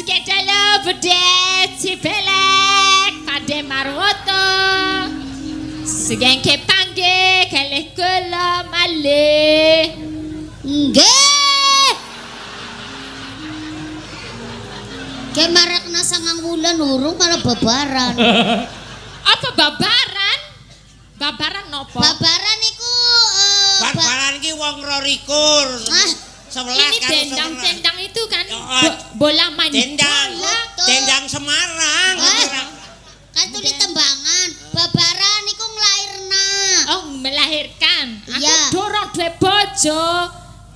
Sugeng dalu Bude Cibelek Pade Marwoto. Sugeng kepanggih kalih kula malih. Nggih. Ke marekna sangang wulan urung malah babaran. Apa babaran? Babaran nopo? Babaran iku babaran ki wong 22. Ah, 11 ini karo dendang-dendang itu kan Oh, bola main dendang. bola. Dendang Semarang. Kan tuli tembangan. Babaran iku nglairna. Oh, melahirkan. Aku Iya. dorong duwe bojo.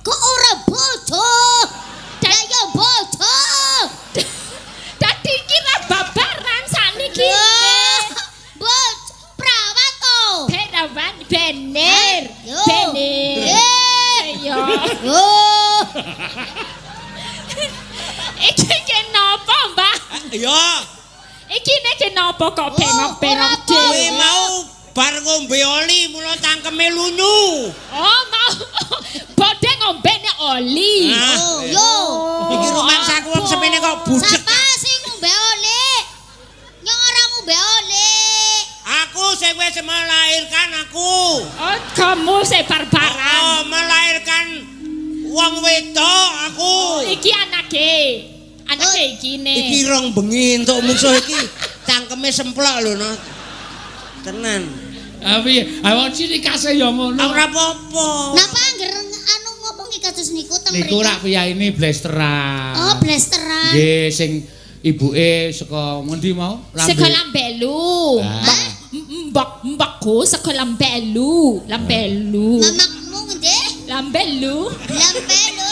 Kok ora bojo? Lah ya bojo. Dadi kira babaran sakniki. Bojo prawan to. Perawan bener. Yo. Bener. Eh. Yo. Oh. Iki kenapa, Mbah? Ya, Iki nek kenapa kok Oh, bengok-bengok ora dhewe? kowe mau bar ngombe oli mula cangkeme lunyu. Oh, mau bodhe ngombene oli. Ah. Oh, yo. Iki rumangsaku wong semene kok budek. Sapa sing ngombe oli? Nyong ora ngombe oli. Aku sing wis melahirkan aku. Oh, kamu sing barbaran. Oh, melahirkan wong wedok aku. Iki anake. Anake iki ne. Iki rong bengi entuk mungsuh iki cangkeme semplok lho no. Tenan. Ah piye? Ah wong ciri khase ya ngono. Ora apa-apa. Napa angger anu ngomongi kados niku teng Niku mriki? rak piyaine blesteran. Oh, blesteran. Nggih, sing ibuke saka ngendi mau? Saka Lambelu. Ah. Mbok mbokku saka Lambelu, Lambelu. Mamakmu ngendi? Lambelu. Lambelu.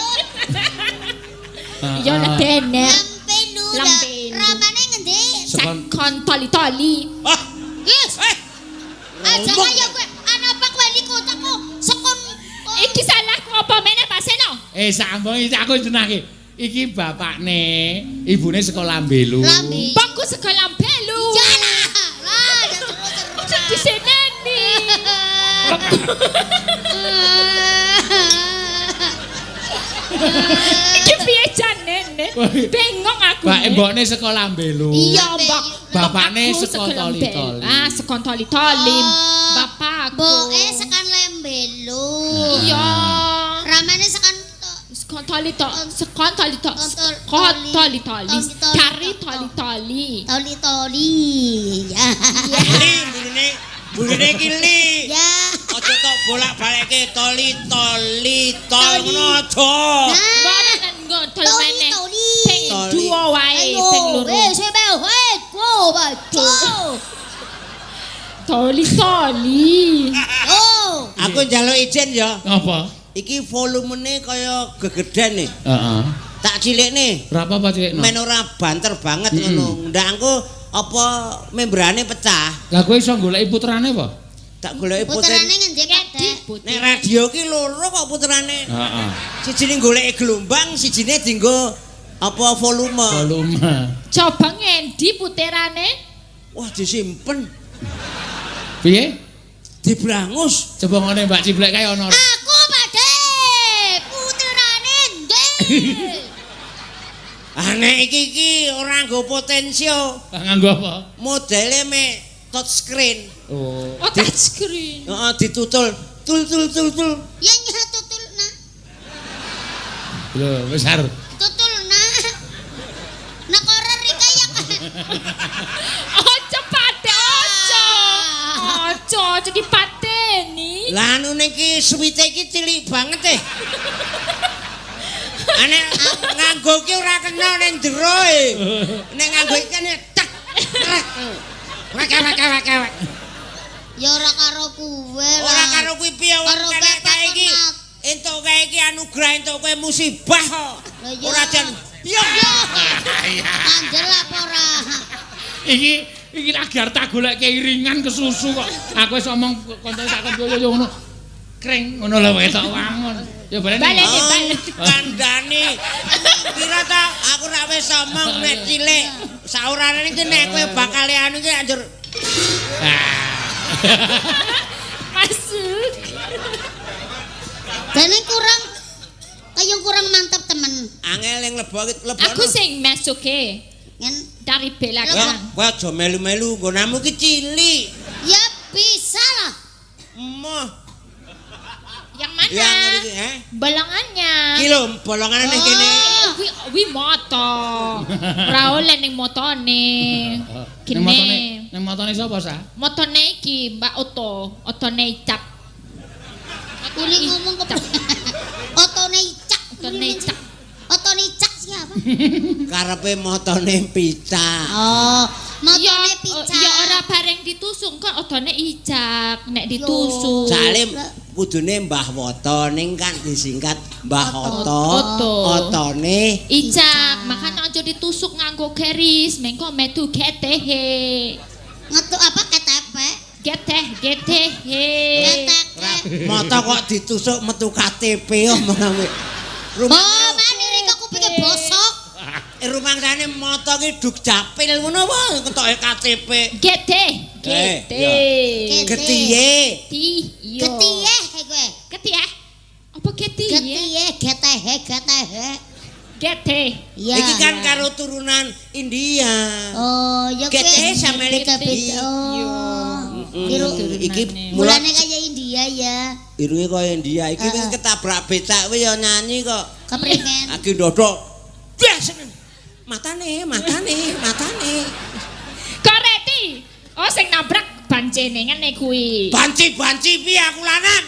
Ah, Ya lah bener. Lambelu. Lambelu. Ramane ngendi? Sakon toli-toli. Ah, Yes. eh. Aja Ngomong. kaya kowe ana apa kowe liku otakku sekon. Iki salahku apa meneh Pak Seno? Eh sampun iki aku jenenge. Iki bapakne, ibune saka Lambelu. Lambelu. Mbokku saka Lambelu. Ya lah. Lah, terus Ojo diseneni. Iki piye janene? Bengong aku. Pak mbokne saka Lambelu. Iya, Mbok. Bapakne Aku saka Lambelu. Toli-Toli. Ah, saka Toli-Toli. Oh, Bapakku. Mboke sekan Lembelu. Iya. Ramane sekan Sekon toli to, sekon toli to, Kontol- sekon toli toli, toli- dari toli toli. Toli-toli. Ya. Li burine, burine iki li. Ya. Aja tok bolak-balekke toli toli tol ngono aja. Nah, Mboten ngontol meneh. toli-toli. Ping Toli. duwa wae, ping loro. Wes wes go baco. Toli toli. Oh. Aku njaluk izin ya. Apa? Iki volumene kaya gegeden nih. Heeh. Tak cilikne. Ora apa-apa cilikno. Men ora banter banget ngono. Ndak engko apa membrane pecah. Lah kowe iso goleki putrane apa? Tak goleki Puterane puter. ngendi Pak? Ngendi Dek? Nek radio ki loro kok puterane. Heeh. Sijine goleki gelombang, sijine dienggo apa volume. Volume. Coba ngendi puterane? Wah, disimpen, Piye? dibrangus. Coba ngene Mbak Ciblek kae ana. Aku Pak Dek. Puterane ngendi? Ah nek iki iki ora nggo potensi yo. Nganggo apa? Modele mek touchscreen. Oh. Oh, touchscreen. Heeh, ditutul tul tul tul tul. Ya nyah tutul nah. Lho, wis ar. Tutul nah. Nah ora rika ya kan. Ojo pate, ojo. Ojo, ojo dipateni. Lah anune iki suwite iki cilik banget eh. Ane nganggo ki ora kena ning jero e. Nek nganggo iki kan tek trek. Wek wek wek wek. Ya ora karo kuwe lah. Ora karo kuwi piye wong Karo kene bapak kae iki. konak. Entuk kae iki anugerah entuk kowe musibah kok. Lah iya. Ora jan. Iya. Kandel apa ora? Iki iki lagi arep tak goleke iringan kesusu kok. Aku wis omong koncone tak kon yo ngono. Kring ngono lho ketok wangun. Ya baleni. Baleni. Oh, kandhane. Kira ta aku ra wis omong nek cilik. Saurane iki nek kowe bakal anu iki anjur Ah. Masuk. Dene kurang Kaya kurang mantep temen. Angel ning lebok iki lebok. Aku sing masuke Ngen dari belakang. Kowe aja melu-melu, nggonamu ki cilik. Ya bisa lah. Emoh. Yang mana? Yang iki, eh? Bolongannya. Ki lho, bolongane ning kene. Wi wi moto. Ora oleh ning motone. Ning motone, Kene. ning motone sapa, Sa? Motone iki Mbak Oto, otone Icak. Uli ngomong ke Otone Icak. Otone Icak. Otone Icak siapa? Karepe motone picak. Oh, motone Ya, picak. Ya ora bareng ditusung kok otone Icak nek ditusung. Salim kudune Mbah Woto ning kan disingkat Mbah Oto. Oto. Otone Icak, makanya aja ditusuk nganggo keris, mengko metu getehe. Ngetuk apa KTP? Geteh, getehe. KTP. Moto kok ditusuk metu KTP omongane. Oh, manire kok kupinge bosok. Rumangsane moto ki dukcapil ngono apa ketoke KTP. Geteh, Eh, geteh. Getiye. Ti, iya. Getiye kowe. Getiye. Apa getiye? Getiye, getehe, getehe. Geteh. Iya. Iki kan karo turunan India. Oh, ya kowe. Geteh sama beda-beda. Oh. Tiru Iki mula mulane kaya India ya. irunge kaya India. Iki wis ketabrak becak kuwi ya nyanyi kok. Keprimen. Aki ndodok. Biasa. Matane, matane, matane. Koreti. Oh, sing nabrak bancene ngene kuwi. Banci-banci piye aku lanang?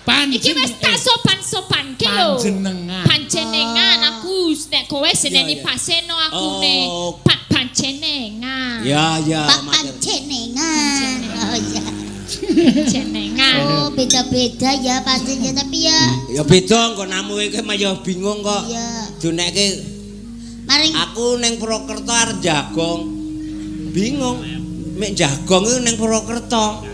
Panjen. Iki wis tak sopan-sopan ki lho. Panjenengan. Panjenengan aku nek kowe seneni Iya, iya. Pak Seno aku ne Oh. Pak Panjenengan. Ya, ya. Pak Panjenengan. Oh iya. Panjenengan. Oh, beda-beda ya pancen ya tapi ya. Ya beda nggonamu iki mah ya bingung kok. Iya. Dunekke Maring aku ning Purwokerto arep jagong. Bingung. Mek jagong iku ning Purwokerto.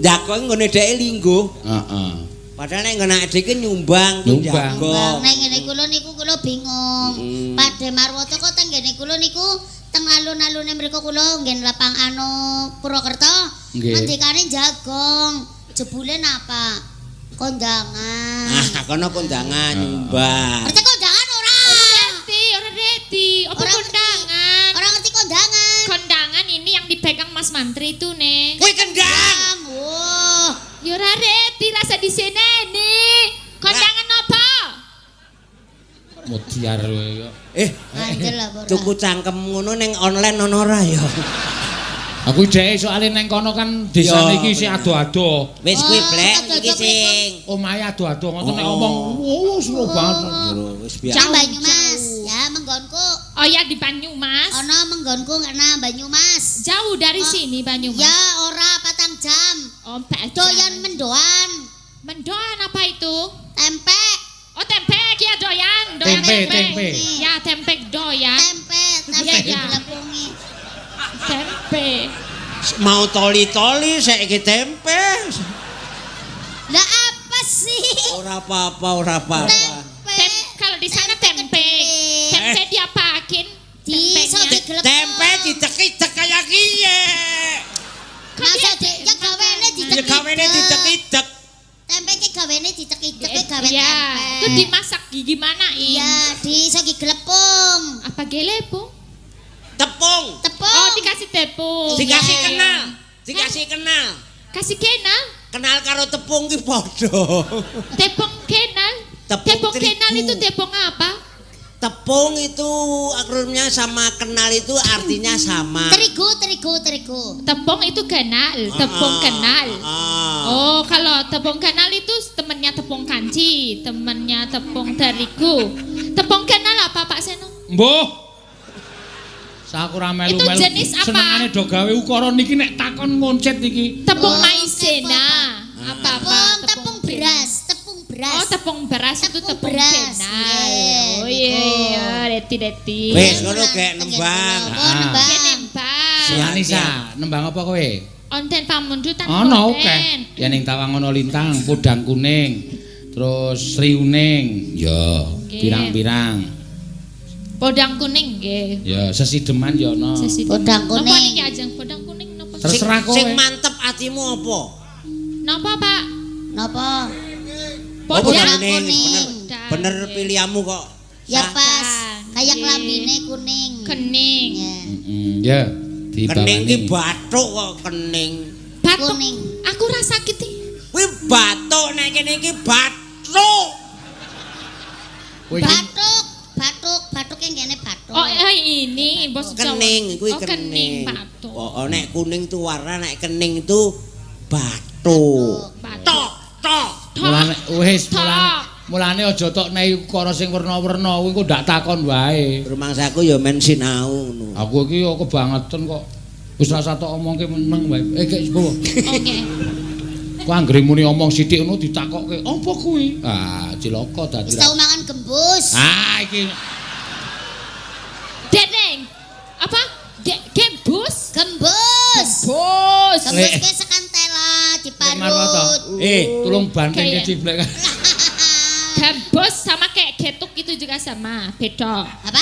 Jagong nggone dheke lingguh. Heeh. Padahal nek nggone dheke nyumbang ku Nyumbang. jagong. Nek ngene kula niku kula bingung. Pade Marwoto kok teng ngene kula niku teng alun-alune mriku kula nggen lapang anu Purwokerto. Nggih. Ngendikane jagong. Jebule napa? Kondangan. Ah, kono kondangan nyumbang. Ngerti kondangan ora? Ngerti, ora reti. Apa Ora ngerti. kondangan? Ora ngerti kondangan. Kondangan ini yang dipegang Mas Mantri itu nih. Kuwi kendang. Wah. Ya ora reti rasa di sini nih. Kondangan apa? Mutiar kowe kok. Eh, Ngandel lah ora. tuku cangkem ngono ning online ana ora ya? Aku dhek soalé neng kono kan desane iki isih ado-ado. Wis kuwi Oh, blek ado-ado iki sing. Omahe ado-ado ngoten nek Oh. omong, oh seru banget. Wis biasa. Nang Banyumas. Ya menggonku. Oh ya di Banyumas. Ana menggonku nang Banyumas. Jauh dari sini Banyumas. Ya ora patang jam. Oh, Pak. Doyan mendoan, Mendoan apa itu? tempe, Oh tempe, ya doyan, doyan Tempe, tempe. Ya tempe doyan, tempe, tempe Iya, iya. dilepungi. tempe. Mau toli-toli saiki tempe. Lah apa sih? Ora apa-apa, ora apa-apa. Tempe. Kalau di sana tempe, Tempe tempe diapakin? Di iso Tempenya. digelepung. Tempe didek-idek kaya kiye. Masa di ya gawene Ya didek. gawene didek-idek. Tempe ki gawene didek-idek ki gawe Iya, tempe. itu dimasak gimana Iya, di iso digelepung. Apa gelepung? Tepung. Tepung. Oh, dikasih tepung. Dikasih Iya. kenal, dikasih kenal. Kasih kenal, Kenal karo tepung ki padha. tepung kenal. Tepung Tepung terigu. kenal itu tepung apa? Tepung itu akronimnya sama kenal itu artinya sama. Terigu, terigu, terigu. Tepung itu kenal, tepung kenal. Oh, kalau tepung kenal itu temennya tepung kanci, temennya tepung terigu. Tepung kenal apa Pak Seno? Mbuh. Aku ora melu-melu. Itu jenis apa? Senengane do gawe ukara niki nek takon ngoncet iki. Tepung Oh, maizena. Apa apa? Tepung, tepung beras, tepung beras. Oh, tepung beras itu Tepung tepung beras, kenal. iya, Oh iya, niku. iya, reti reti. Wis ngono gek nembang. Oh, Ah. nembang. Iya, nembang. Siap. Anissa, nembang apa kowe? Onten pamundutan Ana konten. akeh. Ya ning Tawang ana lintang, podang kuning, terus sri uning. Ya, pirang-pirang. Podang kuning nggih. Ya, sesideman ya ana. Sesi- Podang Napa kuning. niki ajeng podang kuning napa? Terserah kowe. Sing mantep atimu apa? Napa, Pak? Napa? Oh, Podang kuning, kuning. bener. Bener pilihanmu kok. Ya pas, kayak klambine kuning. Kening. Ya. Kening ki bathuk kok kening. Bathuk. Aku ora sakit iki. Kuwi bathuk nek kene iki bathuk. Bathuk, bathuk, bathuke ngene bathuk. Oh, ini bos kening kuwi kening. Bathuk. Oh, nek kuning itu warna, nek kening itu bathuk. Tok, tok. Mulane wis mulane aja tok nek ukara sing werna-werna kuwi engko ndak takon wae. Rumangsaku ya men sinau ngono. Aku iki ya kebangetan kok. Wis rasa tok omongke meneng wae. Gek sepo. Oke. Ku anggere muni omong sithik ngono ditakokke, "Apa kuwi?" Ah, cilaka dadi. Wis tau mangan gembus. Ah, iki. Dereng. Apa? Gembus? Gembus. Gembus. Gembus ki sekan tela diparut. Tolong bantengke ciblek. Gembus sama kayak getuk itu juga sama, beda. Apa?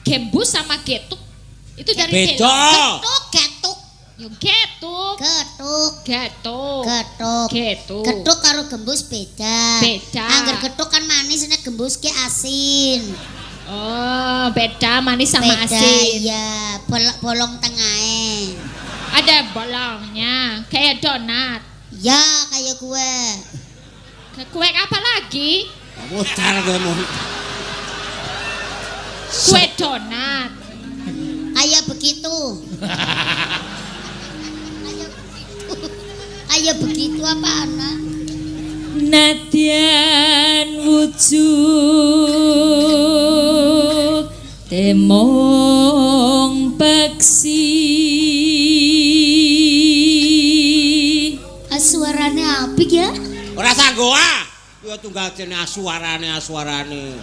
Gembus sama getuk itu dari beda. Getuk, getuk. Yo getuk. Getuk. Getuk. Getuk. Getuk. Getuk karo gembus beda. Beda. Angger getuk kan manis, nek gembus ki asin. Oh, beda manis sama beda, asin. Iya, bolong tengahe. Ada bolongnya, kayak donat. Ya, kayak kue. Kue apa lagi? Mutar gue mau. Kue donat. Kayak begitu. Kayak begitu apa anak? Nadyan wujud temong peksi. Suarane apik ya? Ora sanggo ah. Kuwi tunggal jenenge asuarane asuarane.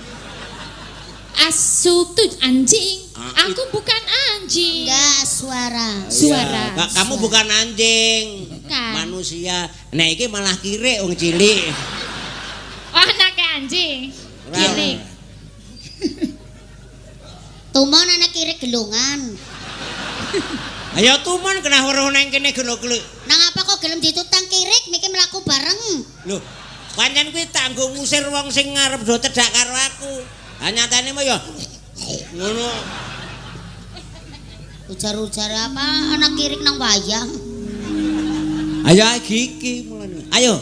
Asu tuh anjing. Aku bukan anjing. Enggak, suara. Suara. Iya. Kamu bukan anjing. Bukan. Manusia. Nek iki malah kirik wong cilik. Oh, anake anjing. Kirik. Tumon anak kirik gelungan. Ayo tumon kena weruh nang kene gelo-gelo. Nang apa kok gelem ditutang kirik mikir mlaku bareng. Lho, pancen kuwi tanggo ngusir wong sing ngarep do cedhak karo aku. Ha nyatane mah ya ngono. Ujar-ujar apa anak kirik nang wayang. Ayo iki mulane. Ayo.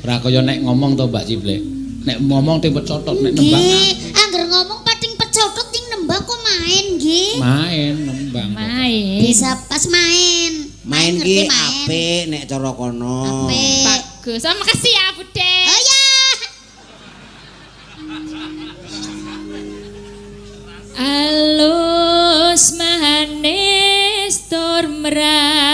Ora kaya nek ngomong to Mbak Ciblek. Nek ngomong ting pecotot, nek nembang. Nggih, angger ngomong pating pecotot ting nembang kok main nggih. Main nembang. Main. Bisa pas main. Main ki apik nek cara kono. Apik. Bagus. Oh, makasih ya, Bude. Oh ya. Alus manis tur merak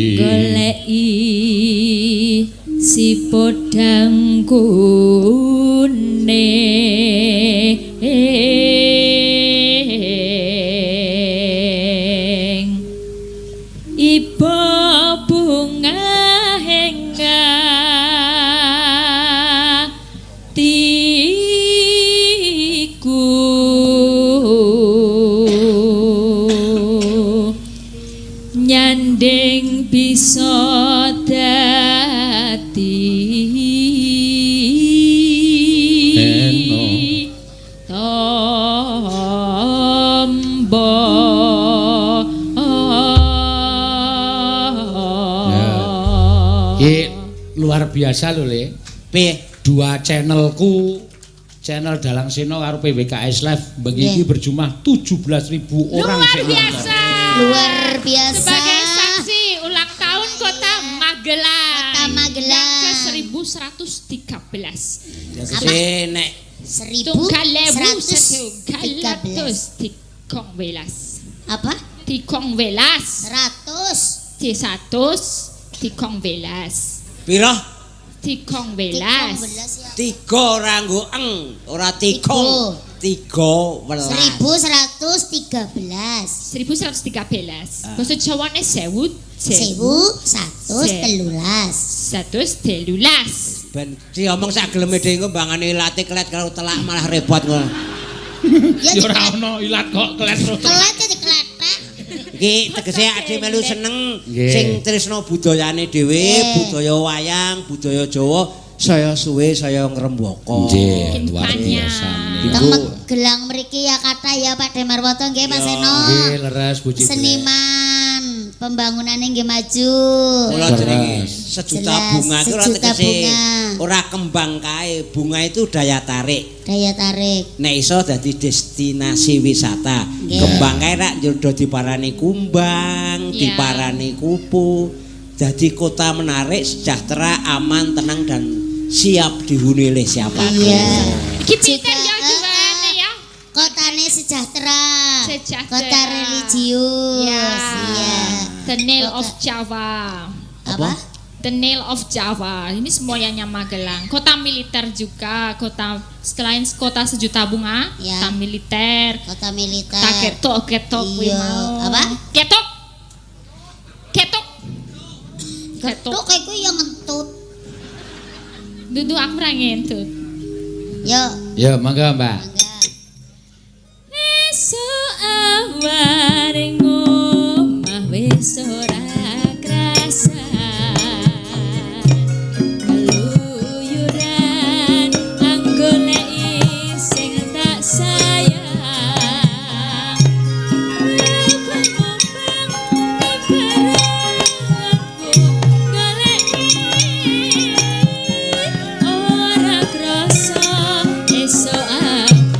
goleki si podang kuning iba bunga hingga tiku nyanding bisa dadi tombo. Iki luar biasa lho Le. Piye? Dua channelku, channel Dalang Seno karo PWKS Live bengi iki berjumlah 17.000 orang. Luar biasa. Luar biasa. Sebagai saksi ulang tahun Kota Magelang. Kota Magelang yang ke 1113. Si nek 1113. 1113. Apa? Tikong welas. 100. Di 100 tikong welas. Piro? Tikong welas. ya. Tiga ora nggo eng, ora tikong. Tiga welas. 1113. 1113. Basa Jawane sewu 1113. 113. Ben diomong sak geleme dhewe engko mbangane ilate kelet karo telak malah repot ngono. Ya Ya ora ono ilat kok kelet terus. Kelet ya dikletek. Iki tegese ade melu seneng Nggih. sing tresna budayane dhewe, budaya wayang, budaya Jawa saya suwe saya ngrembaka. Nggih, luar Banyak. biasa. Teng Niku Magelang mriki ya kathah ya Pak Demarwoto nggih Mas Seno. nggih leres puji. Seniman, pembangunane nggih maju. Mula jenenge Leres. sejuta Jelas, bunga itu ora sejuta tegese bunga. ora kembang kae, bunga itu daya tarik. Daya tarik. Nek iso dadi destinasi wisata. Nggih. Kembang kae rak njur diparani kumbang, Iya. diparani kupu. Dadi kota menarik, sejahtera, aman, tenang dan siap dihuni oleh siapapun. Iya. Iki pinter Juga, ya juwane ya. Kotane sejahtera. Sejahtera. Kota religius. Ya. Iya. The Nail Kota- of Java. Apa? The Nail of Java. Ini semuanya Magelang. Kota militer juga, kota selain kota sejuta bunga, Ya. kota militer. Kota militer. Tak ketok ketok kuwi Iya. mau. Apa? Ketok. Ketok. Ketok. Ketuk iku ya ngentut. Dudu aku ora ngentut. Yo, Ya, mangga, Mbak. mangga. Esuk awan ing omah wis ora krasa. Keluyuran anggoleki sing tak sayang. Mubeng-mubeng ibaratku goleki ora krasa esuk awan.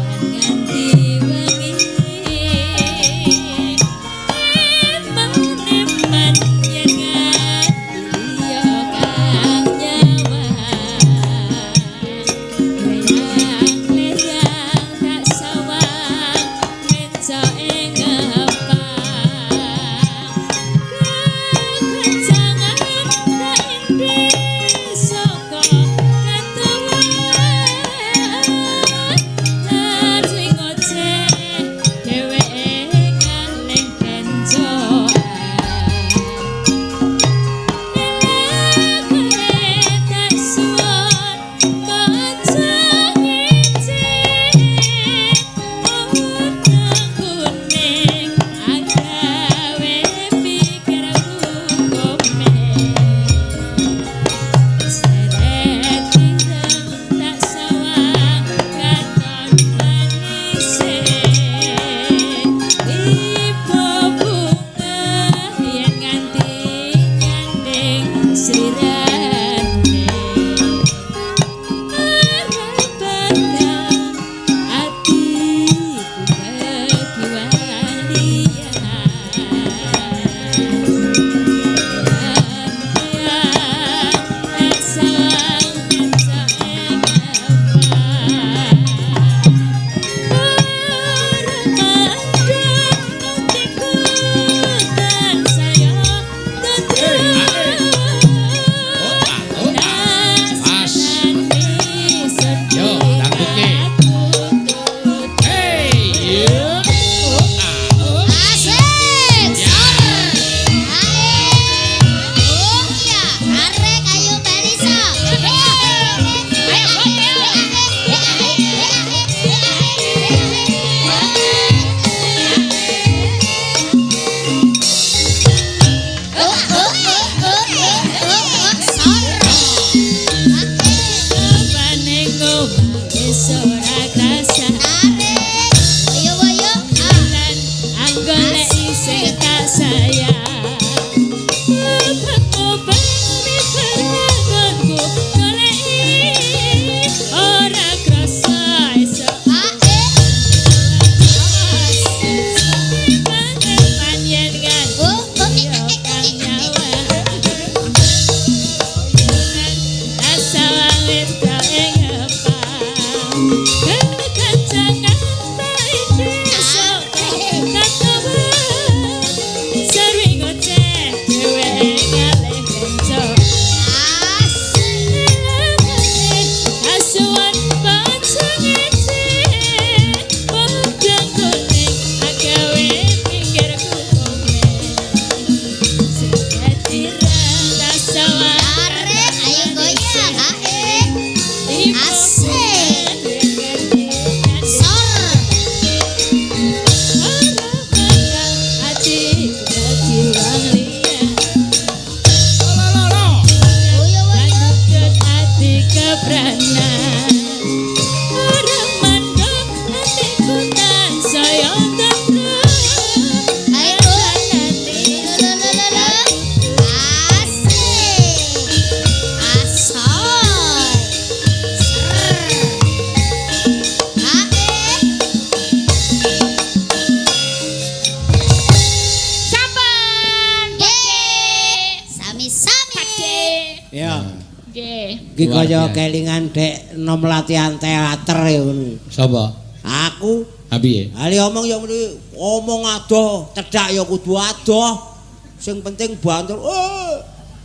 Iki kaya kelingan dek nom latihan teater ya ngono. Sapa? Aku. Ha piye? Ali omong ya muni omong adoh, cedhak ya kudu adoh. Sing penting banter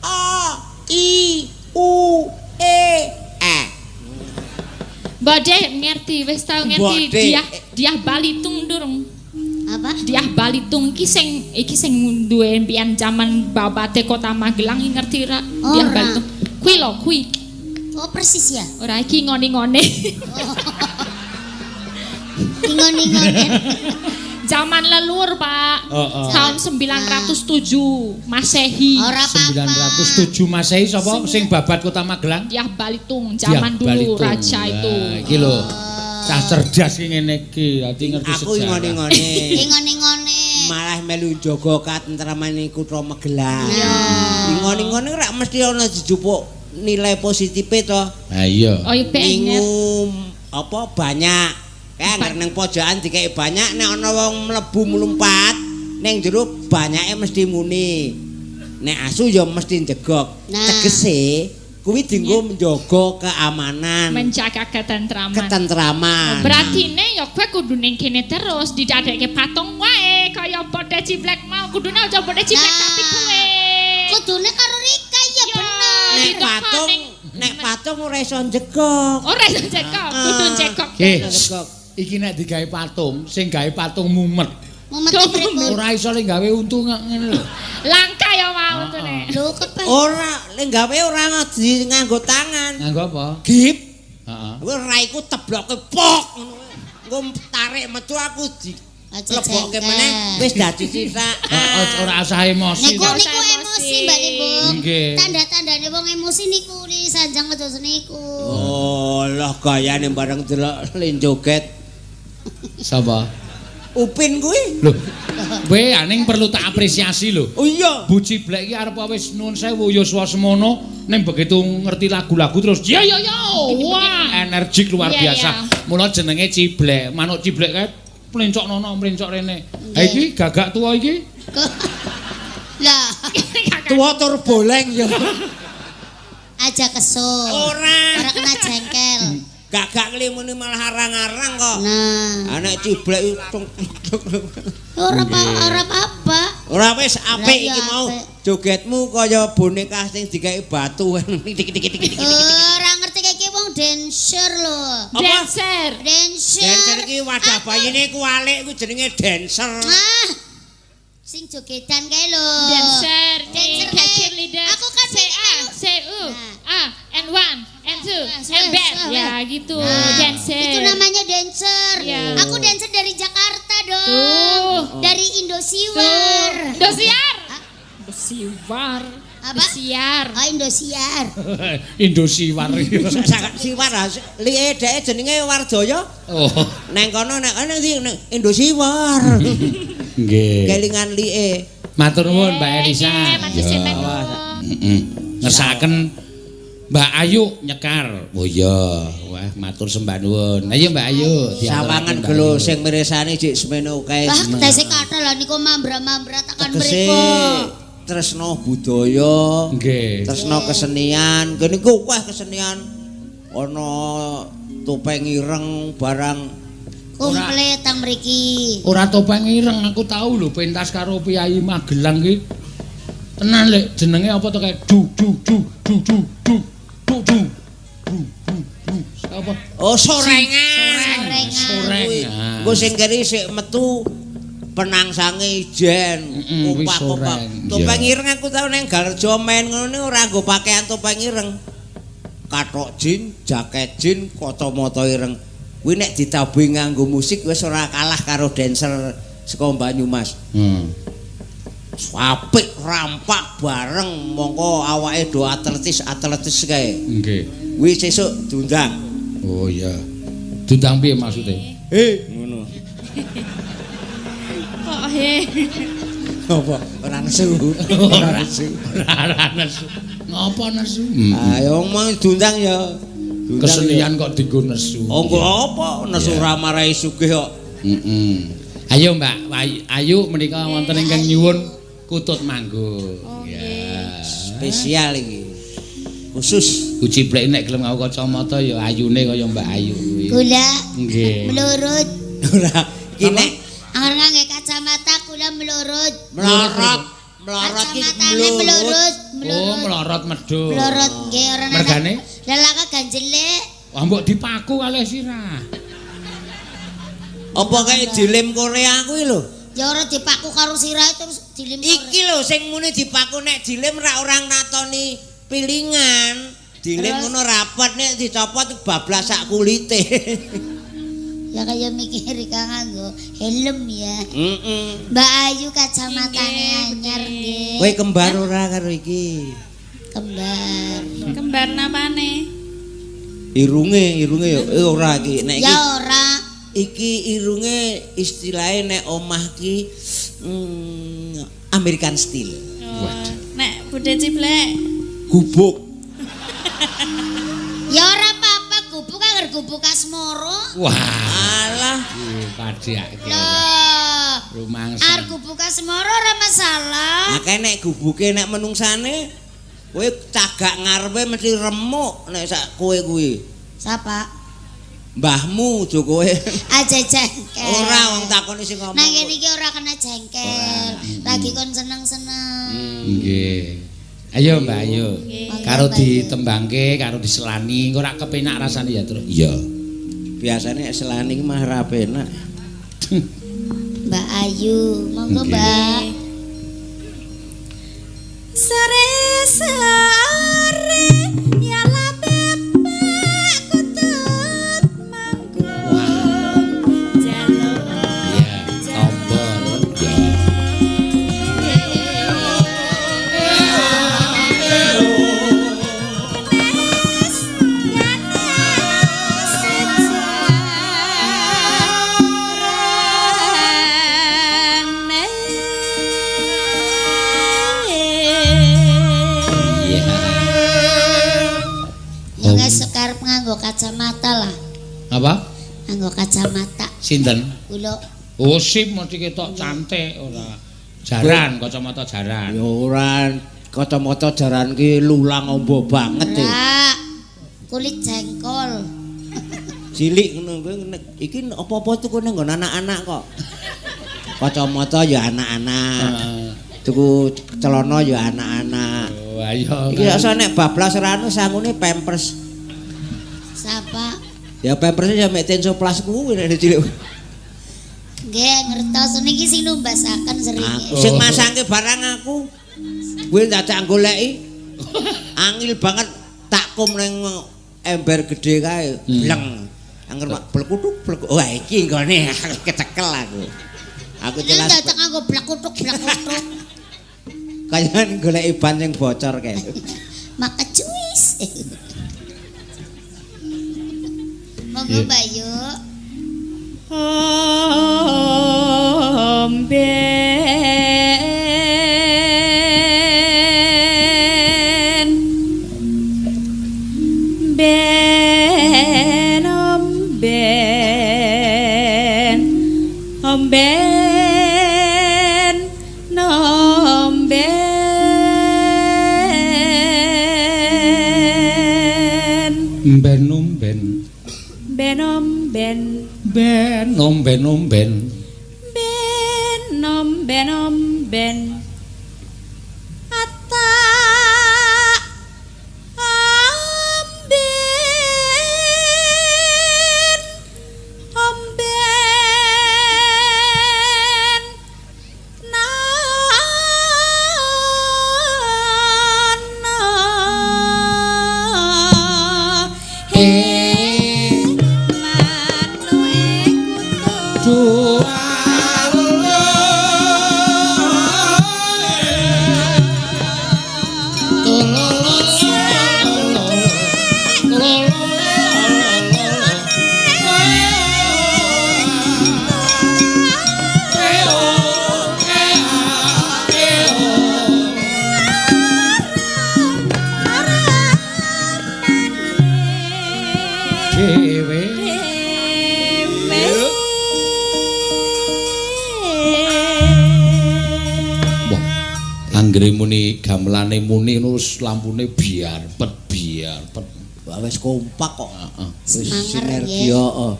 A I U E E. Mbok ngerti wis tau ngerti Diah Balitung durung. Apa? Diah Balitung iki sing duwe impian jaman babate Kota Magelang iki ngerti ra? Diah Balitung. Kuwi lho, kuwi. Oh, persis ya. Ora iki ngoni-ngone. Oh. Ngoni-ngone. Zaman leluhur, Pak. Oh, oh. Tahun 907 Masehi. Ora apa-apa. 907 Masehi sapa sing babat Kota Magelang? Diah Balitung, zaman Diah dulu Balitung. Raja itu. Iki lho. Cah cerdas ki ngene iki, dadi ngerti Aku sejarah. ngoni-ngone. Ngoni-ngone. Malah melu njaga katentramane Kutha Magelang. Ngoni-ngone rak mesti ana dijupuk nilai positife to. Ha iya. Oh, iya Ningu apa banyak. Kayak angger nang pojokan dikeki banyak nek ana wong mlebu mlumpat ning jero banyake mesti muni. Nek asu ya mesti njegok. Nah. Tegese kuwi dienggo menjaga keamanan, Menjaga ketentraman. ketentraman. Berarti ne ya kowe kudu ning kene terus didadekke patung wae kaya Bode Ciblek mau kudune aja Bode Ciblek Nah. tapi kowe. Kudune karo Rika ya bener. Nek patung, nek patung ora iso njegok. Ora iso njegok, kudu njegok. Nggih. Iki nek digawe patung, sing gawe patung mumet. Mumet pripun? Ora iso le gawe untu ngene lho. Langka ya mau untune. Lho kepen. Ora, le gawe ora ngadi nganggo tangan. Nganggo apa? Gip. Heeh. Kuwi raiku tebloke pok ngono. Engko tarik metu aku di lebokke meneh wis dadi sithak. Heeh, ora usah emosi. Niku niku emosi Mbak Limbuk. Tanda-tandane wong emosi niku disanjang aja niku. Oh, lah gayane bareng delok le joget. Sapa? Upin kuwi. Lho. Kowe aning perlu tak apresiasi lho. Oh iya. Bu Ciblek iki arep wis nuwun sewu yuswa semono ning begitu ngerti lagu-lagu terus ya ya ya wah energik luar biasa. Mula jenenge Ciblek. Manuk Ciblek kae mlencok nono mlencok rene. Ha iki gagak tuwa iki. Lah, tuwa tur boleng ya. Aja kesul. Ora. Ora kena jengkel. Gagak nglimune malah arang-arang kok. Nah, anek Ciblek ora ora apa-apa. Ora wis apik iki mau. Jogetmu kaya boneka sing digawe batu. Tik tik tik tik. Ora ngerti iki wong dancer lho. Dancer. Dancer. Dancer iki wadah bayine kualik ku jenenge dancer. Ah. Sing jogetan kae lho. Dancer. Dancer kayak cheerleader. Aku kan C A C U A N 1 N 2 N B. Ya gitu. Dancer. Itu namanya dancer. Aku dancer dari Jakarta dong. Tuh. Dari Indosiar. Indosiar. Indosiar. Apa? Indosiar. Oh, Indosiar. Indosiar. Sak siwar like dheke jenenge Warjaya. Oh. Neng kono nek ana ndi Indosiar. Nggih. Kelingan like. Matur nuwun Mbak Elisa. Matur nuwun. Heeh. Ngersakaken Mbak Ayu nyekar. Oh iya, wah matur sembah nuwun. Ayo Mbak Ayu, sawangan gelo sing mirsani jek semene kae. Wah, tesih kathah lho niku mambra-mambra tekan mriku. Tresno budaya, nggih. Tresno kesenian. Kene iku akeh kesenian. Ana topeng ireng barang komplit tang mriki. Ora topeng ireng, aku tau lho pentas karo Piyayi Magelang ki. Tenan lek jenenge apa to kae du du du du du du du du du du du. Apa? Oh, sorengan. Sorengan. Engko sing keri sik metu penangsange ijen, kompak-kompak. Topeng ireng aku tau nang Garjo main ngono ora nggo pakaian topeng ireng. Kathok jin, jaket jin, kacamata ireng. Kuwi nek ditabuhi nganggo musik wis ora kalah karo dancer saka Banyumas. Apik rampak bareng mongko awake do atletis-atletis kae. Nggih. Kuwi sesuk diundang. Oh iya. Diundang piye maksude? He, ngono. Kok he. Apa? Ora nesu. Ora nesu. Ora nesu. Ngopo nesu? Ayo mau diundang ya. Kesenian kok dienggo nesu. Oh, engko apa nesu ora marai sugih kok. Heeh. Ayo Mbak Ayu menika wonten ingkang nyuwun kutut manggung. Ya. Spesial iki. Khusus. Ciblek nek gelem nganggo kacamata ya ayune kaya Mbak Ayu kuwi. Kula Nggih. mlurut. Ora iki nek Angger ngangge kacamata kula mlurut. melorot, melorot iki Kacamatane mlurut. mlurut, Oh, mlurut. melorot medhun. Mlorot nggih ora nana. Mergane? Lelaka ganjele. Wah, mbok dipaku kalih sirah. Apa kae dilem Korea kuwi lho? Ya ora dipaku karo sirahe terus dilem. Iki lho sing muni dipaku nek dilem ra orang natoni pilingan. Dilem Terus? ngono rapet nek dicopot bablas sak kulite. Ya kaya mikir kang nganggo helm ya. Heeh. Mbak Ayu kacamatane anyar nggih. Kowe kembar ora karo iki? Kembar. Kembar napane? Irunge, irunge ya ora iki. Nek iki Ya ora. iki irunge istilahe nek omah ki American style. Oh, nek Bude Ciblek Gubuk. Ya ora apa-apa gubuk angger gubuk asmara. Wah, Alah, padhake. Loh, Rumangsa. arep gubuk asmara ora masalah. akeh nek gubuke nek menungsane kowe cagak ngarepe mesti remuk nek sak kowe kuwi. Sapa? Mbahmu aja kowe. Aja jengkel. Ora wong takoni sing ngomong. Nang kene iki ora kena jengkel. Lagi kon seneng-seneng. Nggih. Ayo Mbak Ayu. Karo Monggo, Mbak Ayu. ditembangke, karo diselani, engko ora kepenak rasane ya, Truk. Iya. Biasane nek selani iki mah ra penak. Mbak Ayu, monggo Nggih. Mbak. Sore sore nyala bebek kutut manggung jaluk Iya, tombol. Iya. Iya. Ya ngesuk karep nganggo kacamata lah. Apa? Nganggo kacamata. Sinten? Kula Oh, sip mesti ketok cantik ora. Jaran, kacamata jaran. Ya ora kacamata jaran ki lulang ombo banget e. ora kulit jengkol. Cilik ngono kuwi iki apa-apa tuku nang nggon anak-anak kok. Kacamata ya anak-anak. Heeh. Tuku celana ya anak-anak. Oh, ayo. Iki rasa nek bablas rano sangune pampers. Sapa? Ya pampers ya mek tensoplas kuwi nek cilik. Nggih, ngertos niki sing numbasaken seringe. Aku sing masangke barang aku. Kuwi dadak goleki. Angil banget takkum ning ember gedhe kae, bleng. Angger mak blekutuk blek. Wah iki nggone kecekel aku. Aku Jelas jelas dadak nganggo blekutuk blekutuk. kaya goleki ban sing bocor kae. Maka cuis. Monggo Mbak Yu. Omben Ben omben Omben nomben Ben omben. Ben omben Ben omben omben. Ben omben omben Ata amben omben na na he manuke kutu Dhewe. Wah, anggere muni gamelane muni terus lampune biar pet biar pet. Wah wis kompak kok. Heeh. Wis Semangat, sinergi heeh.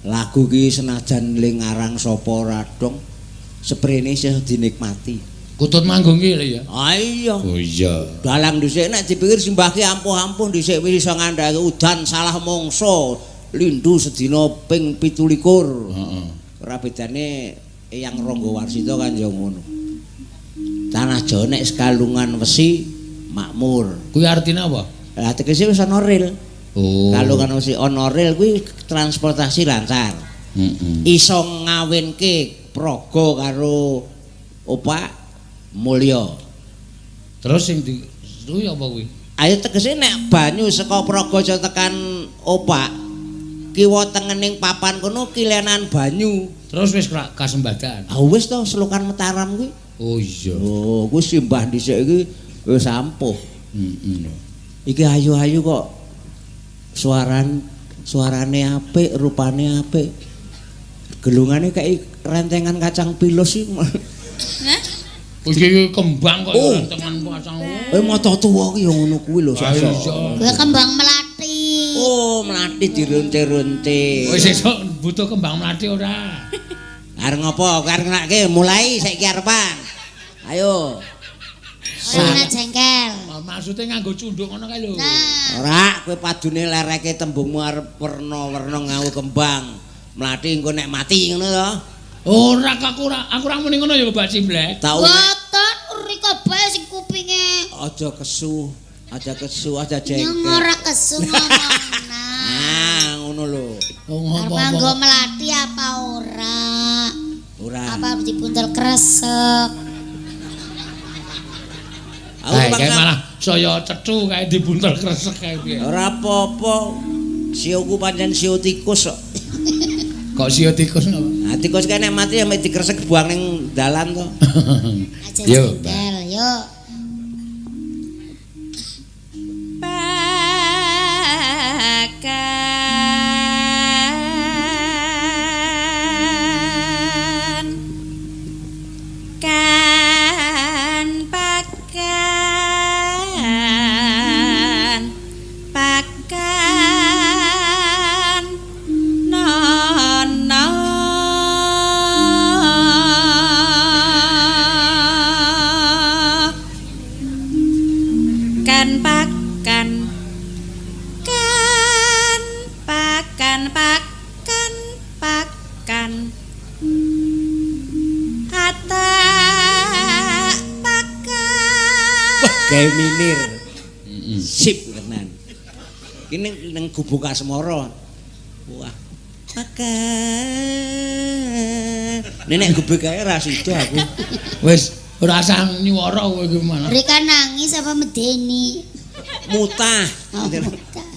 Lagu ki senajan ling ngarang sapa ora dong, seprene isih dinikmati. Kutut manggung ki lho ya. Ah iya. Oh iya. Dalang dhisik nek dipikir simbah ki ampuh-ampuh dhisik wis iso ngandhake udan salah mangsa lindu sedina ping 17. Heeh. Ora bedane Eyang Rangga Warsita kan ya ngono. Tanah Jawa nek sekalungan wesi makmur. Kuwi artine apa? Lah tegese wis ana rel. Oh. Kalungan wesi ana rel kuwi transportasi lancar. Heeh. Iso ngawinke praga karo opak mulya. Terus sing di kuwi apa kuwi? Ayo tegese nek banyu saka Praga tekan opak kiwa tengening papan kono kilenan banyu. Terus wis kasembadan. Ah wis to selokan Mataram kuwi. Oh iya. Oh, kuwi simbah dhisik iki wis ampuh. Heeh. Iki ayu-ayu kok suarane apik, rupane apik. Gelungane kayak rentengan kacang pilus iki. Hah? Iki kembang kok Oh. rentengan kacang. Eh mata tuwa ki ya ngono kuwi lho Ah, sosok. iya. Kuwi kembang melati. Oh, mlati dironte-ronte. Wis sesuk butuh kembang mlati ora? Arep ngopo? Arep ngenake mulai saiki arepan. Ayo. Ora jengkel. Maksude nganggo cunduk ngono kae lho. Nah, Ora, kowe padune lereke tembungmu arep werna-werna nganggo kembang. Mlati engko nek mati ngono to. Ora aku ora, aku ora muni ngono ya Mbak Cimblek. Tau nek boten rika bae sing kupinge. aja kesu, aja kesu, aja Nyong jengkel. ora kesu ngomongna. Ah, ngono lho. Oh Arep nganggo melati apa ora? Ora. Apa dibuntel kresek? Aku Kae bakal malah saya cethu kae dibuntel kresek kae piye. ora apa-apa. Sioku pancen sio tikus kok. Kok sio tikus ngopo? Nah, tikus kae nek mati ya mek dikresek buang ning dalan to. Aja Yo, jengkel, yo. Pakan kan pakan pakan nono kan pakan kan pakan pakan pakan atak pakan Gawe minir. Sip tenan. Iki ning gubuk Asmara. Wah. Makan. Nek nek gubuk kae ra sida aku. Wis ora usah nyuwara kowe iki malah. Rika nangis apa medeni? Mutah. Oh, mutah.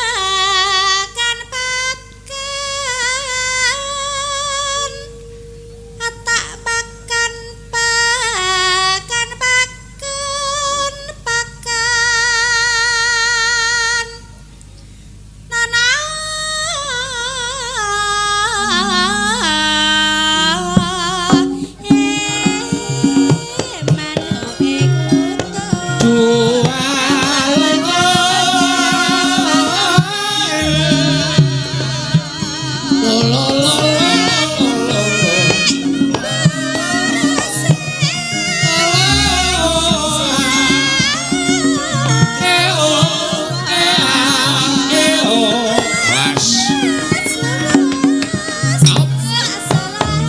Pakan pakan atak pakan pakan pakan pakan nana manuke kutu.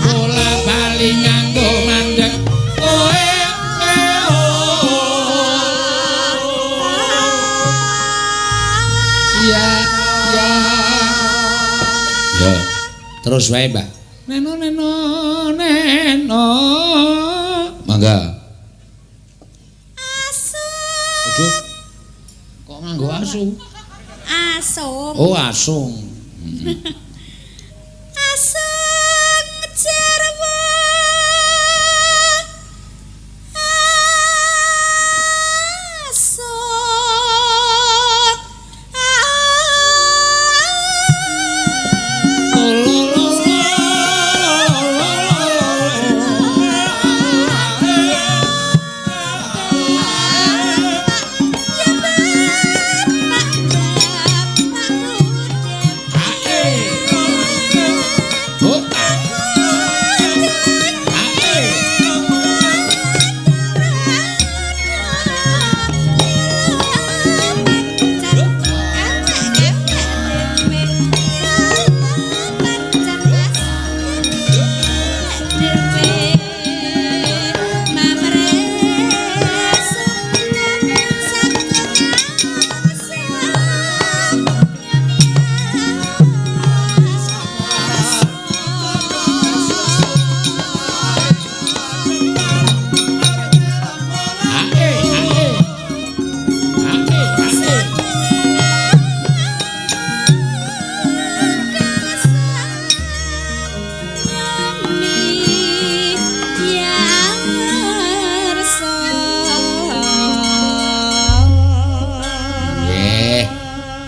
Bola bali nganggo mandek. Oe Ya ya. Ya, terus wae, Mbak. Neno neno neno. Mangga. Asung. Aduh. Kok nganggo asu? Asung. Oh, asung. Asung jarwa. Asung.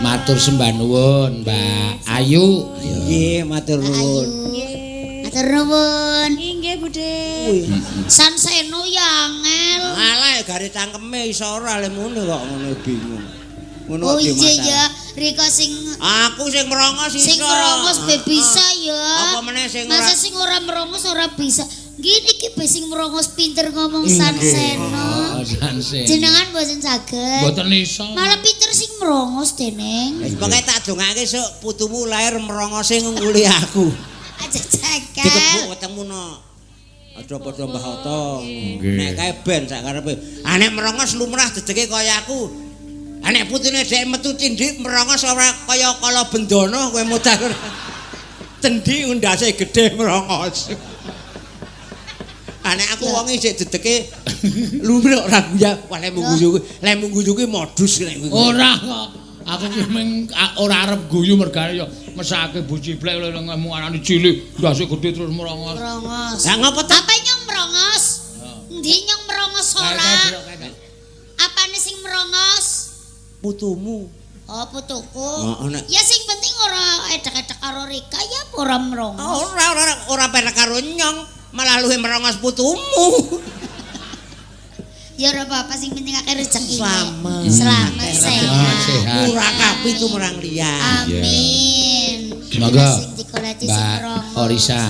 Matur sembah nuwun, Mbak Ayu. Nggih, matur nuwun. Nggih. Matur nuwun. Inggih, Bude. Sanseno ya angel. Alah gare cangkeme iso ora le muni kok ngono bingung. Ngono Oh kok iya dimasalah. ya, Rika sing Aku sing merongos iso. sing merongos be bisa ya. Apa meneh sing ora Masa sing ora merongos ora bisa. Nggih iki be sing merongos pinter ngomong Sanseno. Oh, Sanseno. Jenengan mboten saged. Mboten iso. Malah pinter sing merongos deneng. Wis pokoke tak dongake sok putumu lahir merongose ngungkuli aku. Aja cakal. Dikebuk wetengmu no. Aja padha Mbah Oto. Nek kae ben sak karepe. Ah nek merongos lumrah dedeke kaya aku. Ah nek putune dhek metu cindhik merongos ora kaya kala bendana kowe mutar. Cendi ndase gedhe merongos. Ah nek aku wong isih dedeke lumrah ora guyu, wah lek mung guyu kuwi, lek mung guyu kuwi modus nek kuwi. Ora kok. Aku ki mung ora arep guyu mergane ya mesake Bu Ciblek lho ngomong anane cilik, ndase gedhe terus merongos. Merongos. Lah ngopo ta? Apa nyong merongos? Endi nyong merongos ora? Apane sing merongos? Putumu. Oh putuku. Oh, nek Ya sing penting ora edek-edek karo Rika ya apa ora merongos. ora ora ora penak karo nyong, malah luwih merongos putumu. Ya ora apa-apa sing penting akeh rezekine. Slamet. Slamet sehat. Sehat. Ora kapitu marang liya. Amin. Monggo. Sing dikoleti sing Mbak merongos. Orisa.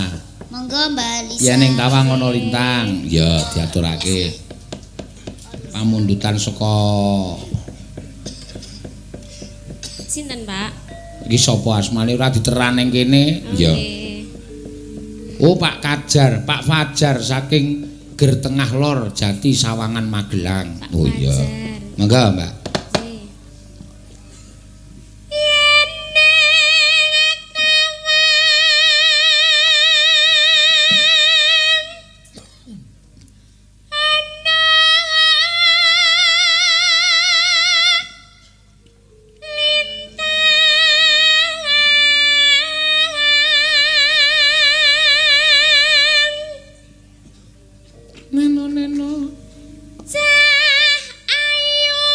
Monggo Mbak Lisa. Yen ing tawang ana lintang, ya diaturake. Pamundutan saka Sinten, Pak? iki sapa asmane ora diteran ning kene? Ya. Nggih. Oh Pak Kajar, Pak Fajar saking Ger Tengah Lor Jati Sawangan Magelang. Pak Oh iya. Fajar. Monggo, Mbak. Nggih. Yen ning tawang ana lintang Neno neno. Cah ayu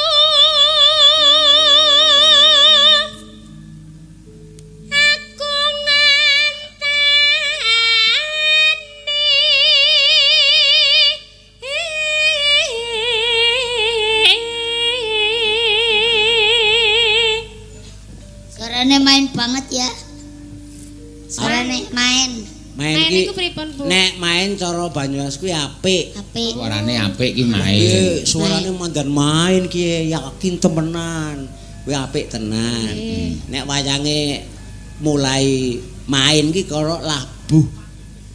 aku nganteni Suarane main banget ya. Suarane main. Main Main ki iku pripun, Bu? Nek main cara Banyumas kuwi apik. Apik. Suarane apik ki main. Nggih, suarane mandan main ki yakin temenan. Kuwi apik tenan. Nek wayange mulai main ki karo labuh.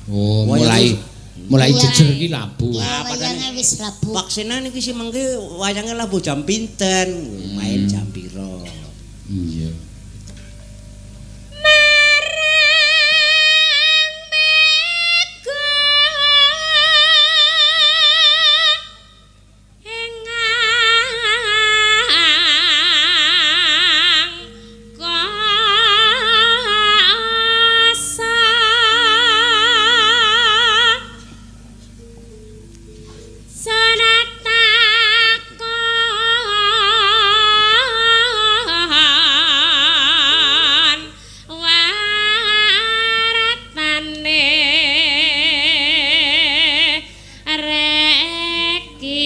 Oh, Wayang mulai jejer ki labu. Ya Wah, wayange wis labuh. Vaksinan iki sing mengke wayange labuh jam pinten? Main jam piro? Iya. Marang mega engang kasa Senatakon waratane reki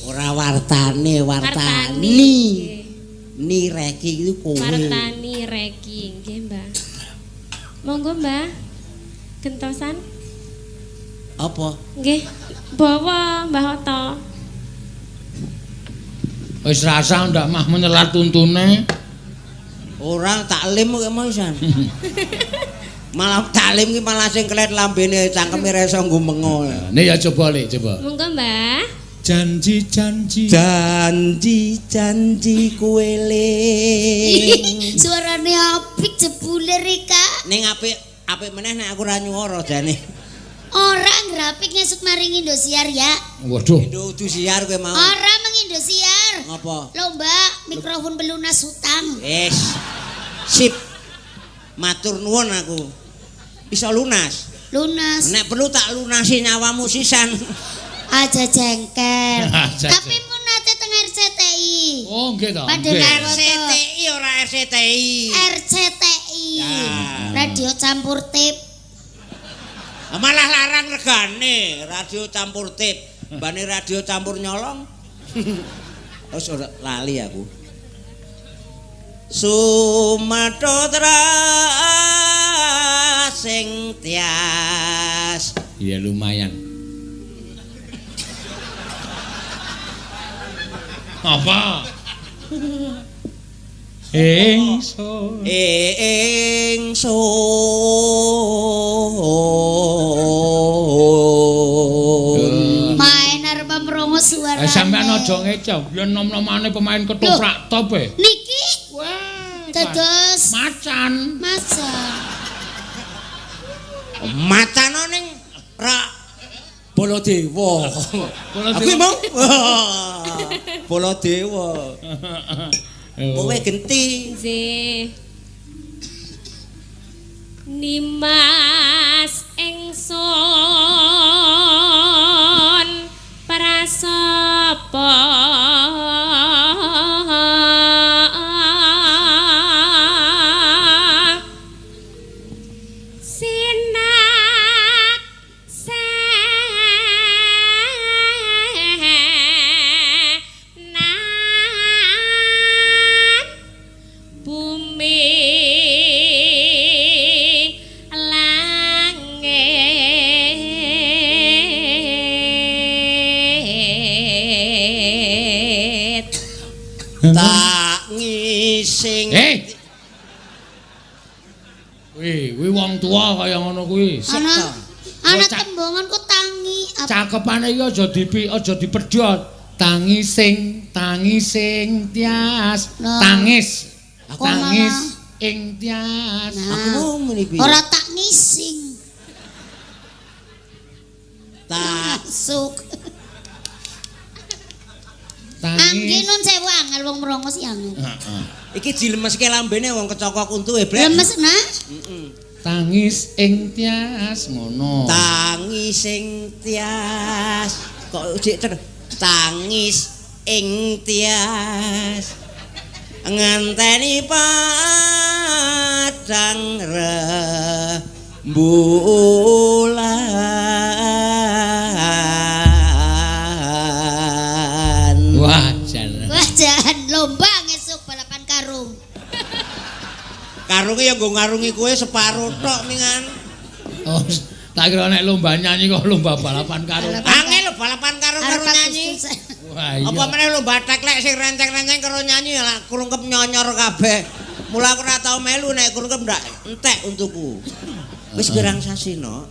Ora wartane, wartani. Ni reki iku kowe. Wartani reki nggih Mbah. Monggo Mbah. Gentosan. Apa? Nggih, bawa Mbah Oto. Wis rasa ndak mah menyelat tuntune. Ora taklim kok mau isan. Malah taklim ki malah sing kelet lambene cangkeme ra iso nggumengo. Nih ya coba le, coba. Monggo Mbah. Janji-janji. Janji-janji kowe eling. Suarane apik jebule Rika. Ning apik apik meneh nek aku ora nyuwara jane. Ora ngrapik ngesuk maring Indosiar ya. Waduh. Indo udu siar kowe mau. Ora meng Indosiar. Ngopo? Lomba mikrofon pelunas hutang. Wis. Sip. Matur nuwun aku. Iso lunas. Lunas. Nek perlu tak lunasi nyawamu sisan. Aja jengkel. Aja Tapi mun nate teng RCTI. Oh, nggih to. Pak Nggih. Demar. RCTI ora RCTI. RCTI. Ya. Radio campur tip. Malah larang regane radio campur tip. Mbane radio campur nyolong. Wis ora lali aku. Sumattra sing tias. Iya lumayan. Apa? Ingsun. Ingsun. Main arep mrungu suarane. Sampeyan aja ngeco. Yen nom-nomane pemain ketoprak top e. Niki Wah, dados macan. masa. Macana ning rak Baladewa. Baladewa. Aku mau. Baladewa. Kowe genti. Nggih. Nimas ingsun prasapa sinak senan bumi langit. Tak ngising. Wih, kuwi wong tua kaya ngono kuwi. Ana ana tembungan ku tangi. Cakepane iki aja dipi, aja dipedhot. Tangi sing, tangi sing tias. Nah. Tangis. Kok Tangis ing tias. Nah. Aku mau muni piye? Ora tak ngising. Tak Masuk. Angge Tangis. nun sewu angel wong mrongos ya angel. Heeh. Iki dilemeske lambene wong kecokok untuke, Blek. Lemes nah. Heeh. Tangis ing tias ngono. Tangis ing tias. Kok jek ter tangis ing tias. Ngenteni padang rembulan. Wah, jan. Wah jan lomba ngesuk balapan karung. Karunge ya nggo ngarungi kowe separo tok mingan. Oh, tak kira nek lomba nyanyi kok lomba balapan karo. Angel lho balapan karung karo Arep nyanyi. Agustus. Wah, iya. Apa meneh lomba teklek sing renceng-renceng karo nyanyi lah krungkep nyonyor kabeh. Mula aku ora tau melu nek krungkep ndak entek untukku. Wis pirang sasi no?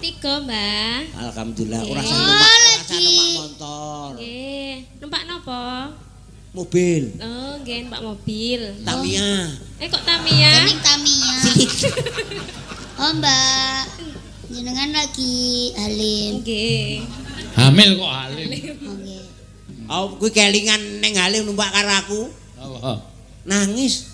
3, Mbah. Alhamdulillah ora usah Oh, numpak, ora usah lagi. numpak motor. Nggih, numpak napa? Mobil. Oh, nggih, numpak mobil. Tamiya. Kok Tamiya? Kening Tamiya. Oh Mbak, jenengan lagi halim. Nggih. Hamil kok halim. Oke. Oh, kuwi kelingan ning Halim numpak karo aku. Apa? Nangis.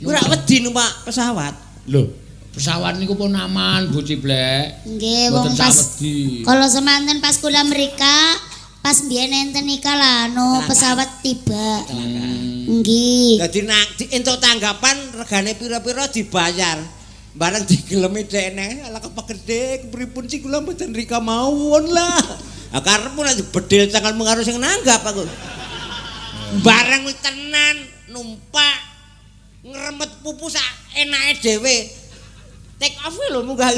Kuwi ora wedi numpak pesawat. Lho, pesawat niku pun aman, Bu Ciblek. Nggih, wong Mboten pas sawedi. kalau semanten pas kula mrika, pas mbiyen enten nika lah anu pesawat tiba. Nggih. Dadi entuk tanggapan regane pira-pira dibayar. Bareng digelemi dekne, ala kepegede kepripun sih kula mboten rika mawon lah. Ah karepmu nek dibedil tanganmu karo sing nanggap aku. Bareng kuwi tenan numpak ngremet pupu sak enake dhewe. Take off lho munggah.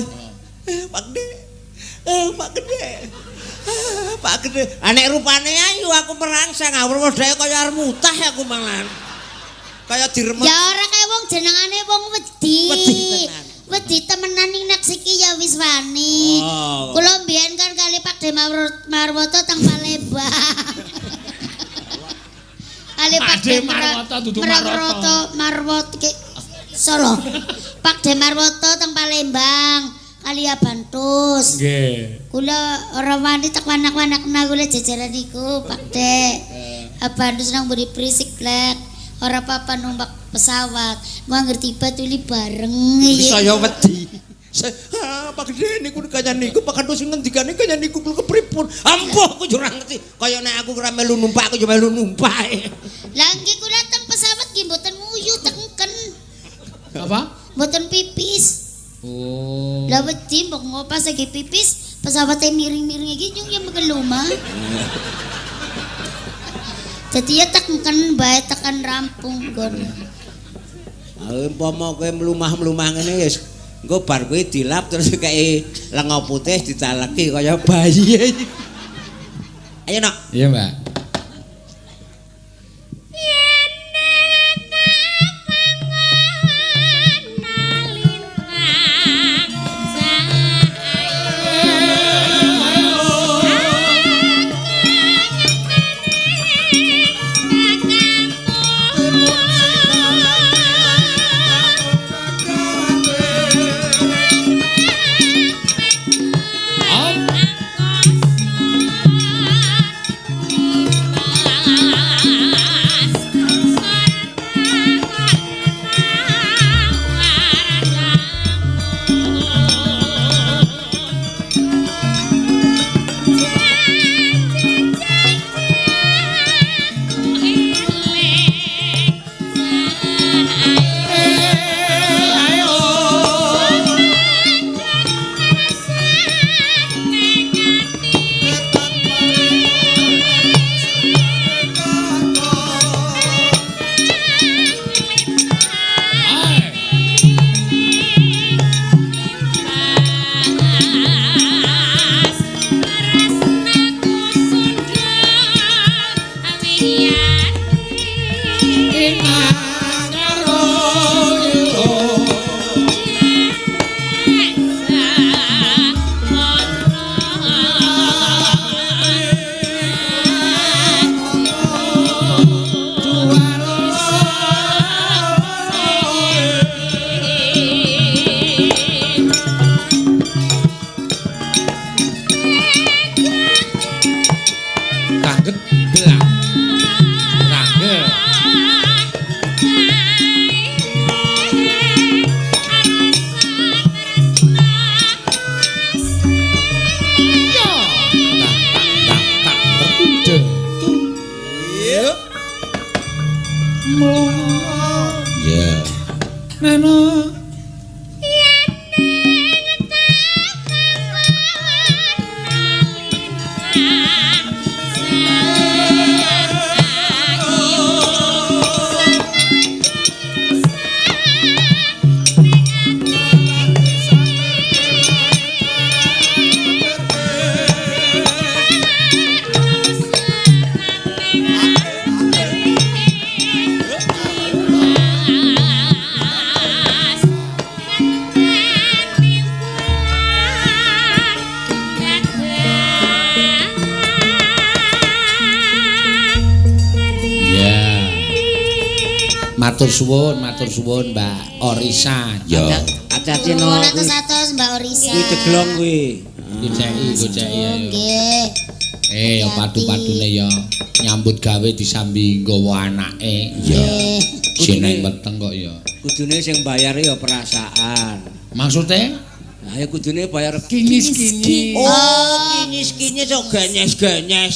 Pak Gede. Pak Gede. Pak Gede. Ah nek rupane ayu aku merangsang ngawur wedake kaya arep mutah aku malan. Kaya diremet. Ya ora kaya wong jenengane wong wedi. Wedi tenan. Wedi temenan ning nek siki ya wis wani. Oh. Kula mbiyen kan kali Pak De Marwoto teng Palembang. Kali Pak Pak De De Marwoto dudu Marwoto Marwoto ki Solo. Pak De Marwoto teng Palembang kali Abantus. Nggih. Kula ora wani tak wanak-wanakna kula jajaran niku Pak De. Abantus nang mburi prisik blek. Ora apa-apa numpak pesawat. Mau ngerti tiba tuli bareng. Wis saya wedi. Pak Gede niku kaya niku Pak Kadus sing ngendikane kaya niku kula kepripun. Ampuh aku yo ora ngerti. Kaya nek aku ora melu numpak aku yo melu numpak. Lah nggih kula teng pesawat nggih mboten nguyuh tengken. Apa? Mboten pipis. Oh. Lah wedi mbok ngopas lagi pipis, pesawate miring-miring iki nyung ya megeluma. Dadi ya tengken bae tekan rampung nggon. Ha umpama kowe mlumah-mlumah ngene wis engko bar kowe dilap terus kei lenga putih dicaleki kaya bayi. Ayo nok. Iya, Mbak. Matur suwun Mbak Orisa. Ya. Hati-hati no. Atus-atus Mbak Orisa. Kuwi ceglong kuwi. Goceki ayo. Nggih. Ya padu-padune ya nyambut gawe disambi nggawa anake. Ya. Seneng weteng kok ya. Kudune sing bayar ya perasaan. Maksude? Lah ya kudune bayar kinyis-kinyis. Oh, kinyis-kinyis kok genyes-genyes.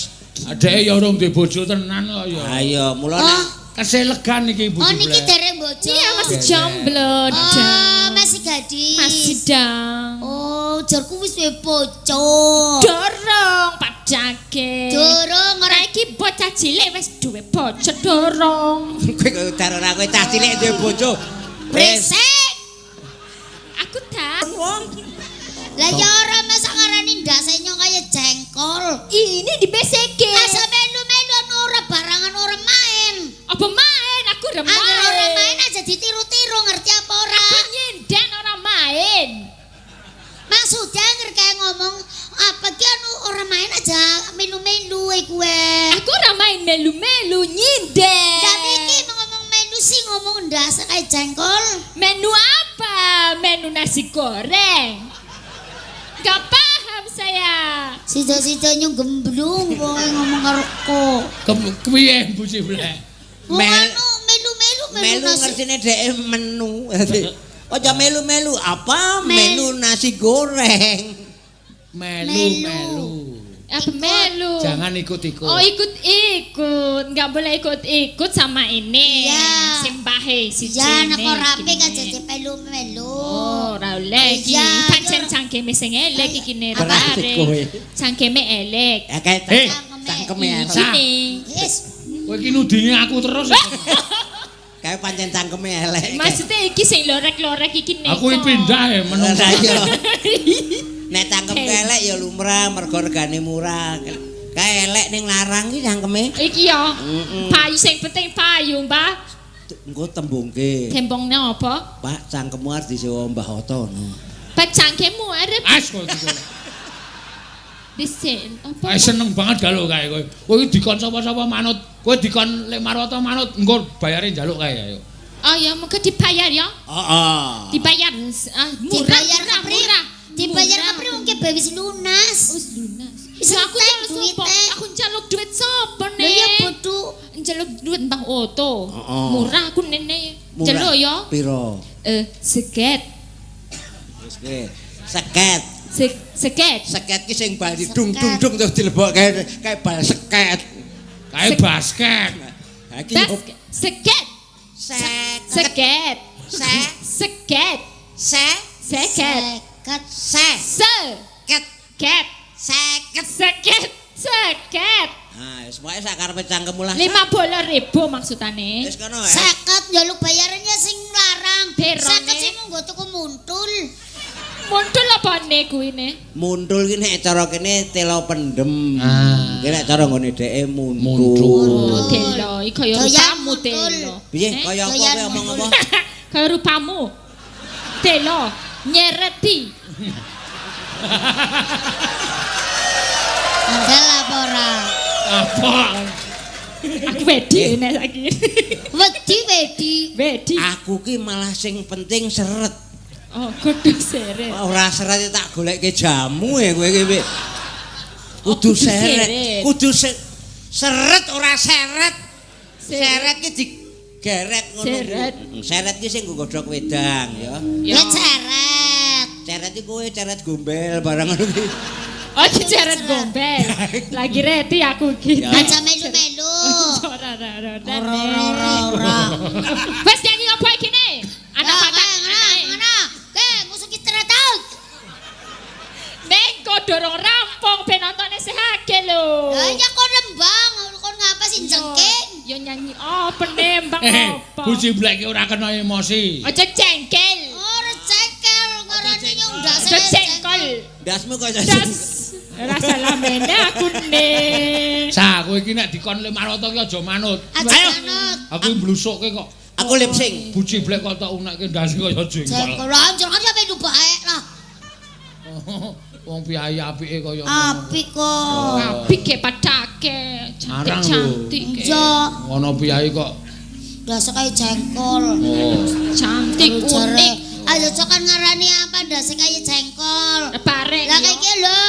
Adeke ya urung duwe bojo tenan kok ya. Ha iya, mula nek keselegan iki Bu. Oh niki dereng bojo. Iya masih jomblo. Oh, masih gadis. Masih dang. Oh, jarku wis duwe bojo. Dorong Pak Jage. Dorong ora iki bocah cilik wis duwe bojo dorong. Kowe kok ora kowe cah cilik duwe bojo. Bresek. Aku tak. Wong. Lah ya ora masa ngarani ndase nyong kaya jengkol. Ini di BCG. Asa melu-melu ora barangan ora main. Apa main? Aku ora main. Angger ora main aja ditiru-tiru ngerti apa ora? Aku nyinden ora main. Maksudnya angger kayak ngomong apa ki anu ora main aja melu-melu kowe. Aku ora main melu-melu nyinden. Tapi iki ngomong menu sih ngomong ndase kaya jengkol. Menu apa? Menu nasi goreng. Gak paham saya. Sida-sida nyung gemblung pokoke ngomong karo ko. Kepiye Bu Ciblek? Melu melu melu melu ngertine dheke menu. Aja melu-melu apa? Menu nasi goreng. Melu-melu. Apa melu? Jangan ikut-ikut. Oh, ikut-ikut. Enggak boleh ikut-ikut sama ini. Iya. Simbahe si Ya nek ora rapi kan jadi melu-melu. Oh, ora oleh iki. Pancen cangkeme sing elek iki ne Berarti kowe. Cangkeme elek. Ya kae cangkeme elek. Wis. Kowe iki nudingi aku terus. Kae pancen cangkeme elek. Maksudnya iki sing lorek-lorek iki ne. Aku iki pindah e menung. Nek cangkem elek ya lumrah mergo regane murah. Kae elek ning larang iki cangkeme. Iki ya. Payu sing penting payu, Mbah. Engko tembungke. Tembungne apa? Pak, cangkemmu arep disewa Mbah Oto no. Pak cangkemmu arep as kok iki. Disen apa? Seneng banget galo kae kowe. Kowe iki dikon sapa-sapa manut. Kowe dikon Lek Marwoto manut, engko bayare njaluk kae ayo. Oh ya, mengko dibayar ya. Heeh. Dibayar murah, murah. Dibayar kapri wong ki wis lunas. Wis lunas. Aku njaluk sapa? Aku njaluk duit sapa ne? Lha ya bodho. Njaluk duit Mbah Oto. Murah aku nene. Njaluk ya. Piro? Seket. Wis ki. Seket. Seket. Seket ki sing bal dung-dung-dung terus dilebokke kae bal seket. Kae basket. Ha iki seket. Seket. Seket. Seket. Ket seket ket seket seket seket. Nah, wis pokoke sak karepe cangkemmu lah. 50.000 maksudane. Wis kono. 50 njaluk bayarannya sing larang. 50 sing mung nggo tuku muntul. Muntul apane kuwi ne? Muntul ki nek cara kene telo pendem. Ki nek cara nggone dheke muntul. Oh, telo iki kaya rupamu telo. Piye kaya apa kowe omong apa? Kaya rupamu. Telo nyereti. Andel apa ora? Apa? Aku wedi nek saiki. Wedi wedi. Wedi. Aku ki malah sing penting seret. Oh, kudu seret. Ora seret tak golekke jamu e kowe iki. Kudu seret. Kudu seret ora seret. Seret ki digeret ngono. Seret. Seret ki sing nggo godhog wedang ya. Ya seret. Ceret iki kowe ceret gombel barang ngono ki. Oh, iki ceret gombel. Lagi reti aku iki. Aja melu-melu. Ora ora ora. Ora ora. Wes nyanyi apa iki ne? Anak patang ngono. Ke ngusuki tretut. Neng kok dorong rampung ben nontone sehake lho. Lah ya kon nembang, kon ngapa sih jengking? Ya nyanyi apa nembang apa? Bu Ciblek ki ora kena emosi. Aja jengkel. Ora jengkel, ngarani nyong ndase. Aja jengkol. Ndasmu kok ndas. Ora salah mene aku ne. Sa, kowe iki nek dikon Lek Marwoto ki aja manut. Aja manut. Aku mblusukke kok. Aku lip sync. Bu Ciblek kok tok unekke ndase kaya jengkol. Jengkol anjir kan sampe bae lah. Wong piyayi apike kaya ngono. Apik kok. Apik ke padake, cantik-cantik. Iya. Ngono piyayi kok ndase kaya jengkol. Oh. Cantik unik. Ayo cokan ngarani apa ndase kaya jengkol. Bareng. Lah kaya iki lho.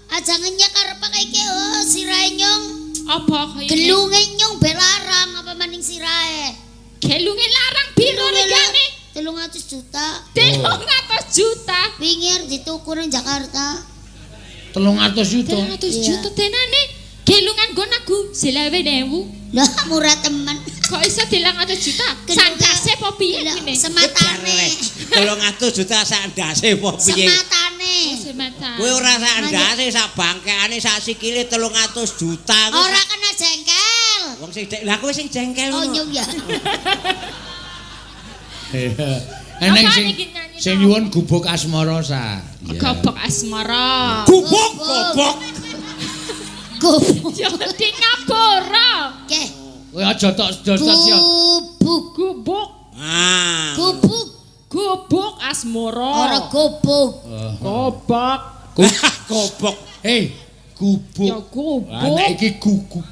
Aja ngenyek arep kaya iki oh sirahe nyong. Apa kaya gelunge nyong belarang apa maning sirahe. Gelunge larang piro regane? 300 juta. 300 juta. Wingi dituku nang Jakarta. 300 juta. 300 juta tenane. Gelungan nggon aku 25.000. Lah murah temen. Kok iso 300 juta? Sandase apa piye kuwi? Sematane. 300 juta sak ndase apa piye? Sematane. Sematane. Kowe ora sak ndase sak bangkekane sak sikile 300 juta. Ora kena jengkel. Wong sing lah kowe sing jengkel ngono. Oh nyung ya. Eneng sing nyuwun gubuk asmara sa. Gubuk asmara. Gubuk gobok. Gubuk. Ya di ngapura. Nggih. Kowe aja tok sedot ya. Gubuk gubuk. Ah. Gubuk gubuk asmara. Ora gubuk. Gobok. Gobok. Hei, gubuk. Ya gubuk. Lah nek iki guguk.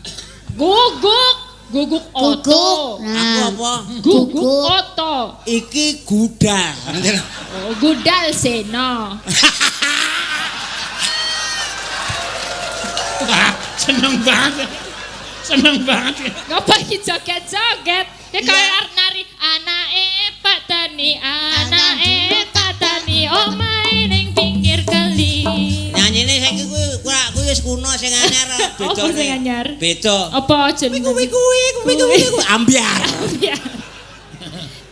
Guguk. Guguk oto. Aku apa? Guguk oto. Iki gudal. Oh, gudal sena. Seneng banget. Seneng banget. Ngapa iki joget-joget? Ya kaya arep nari anake Pak Tani, anake beda. Apa sing anyar? Beda. Apa jeneng? Kuwi kuwi kuwi kuwi kuwi ambyar. Ya.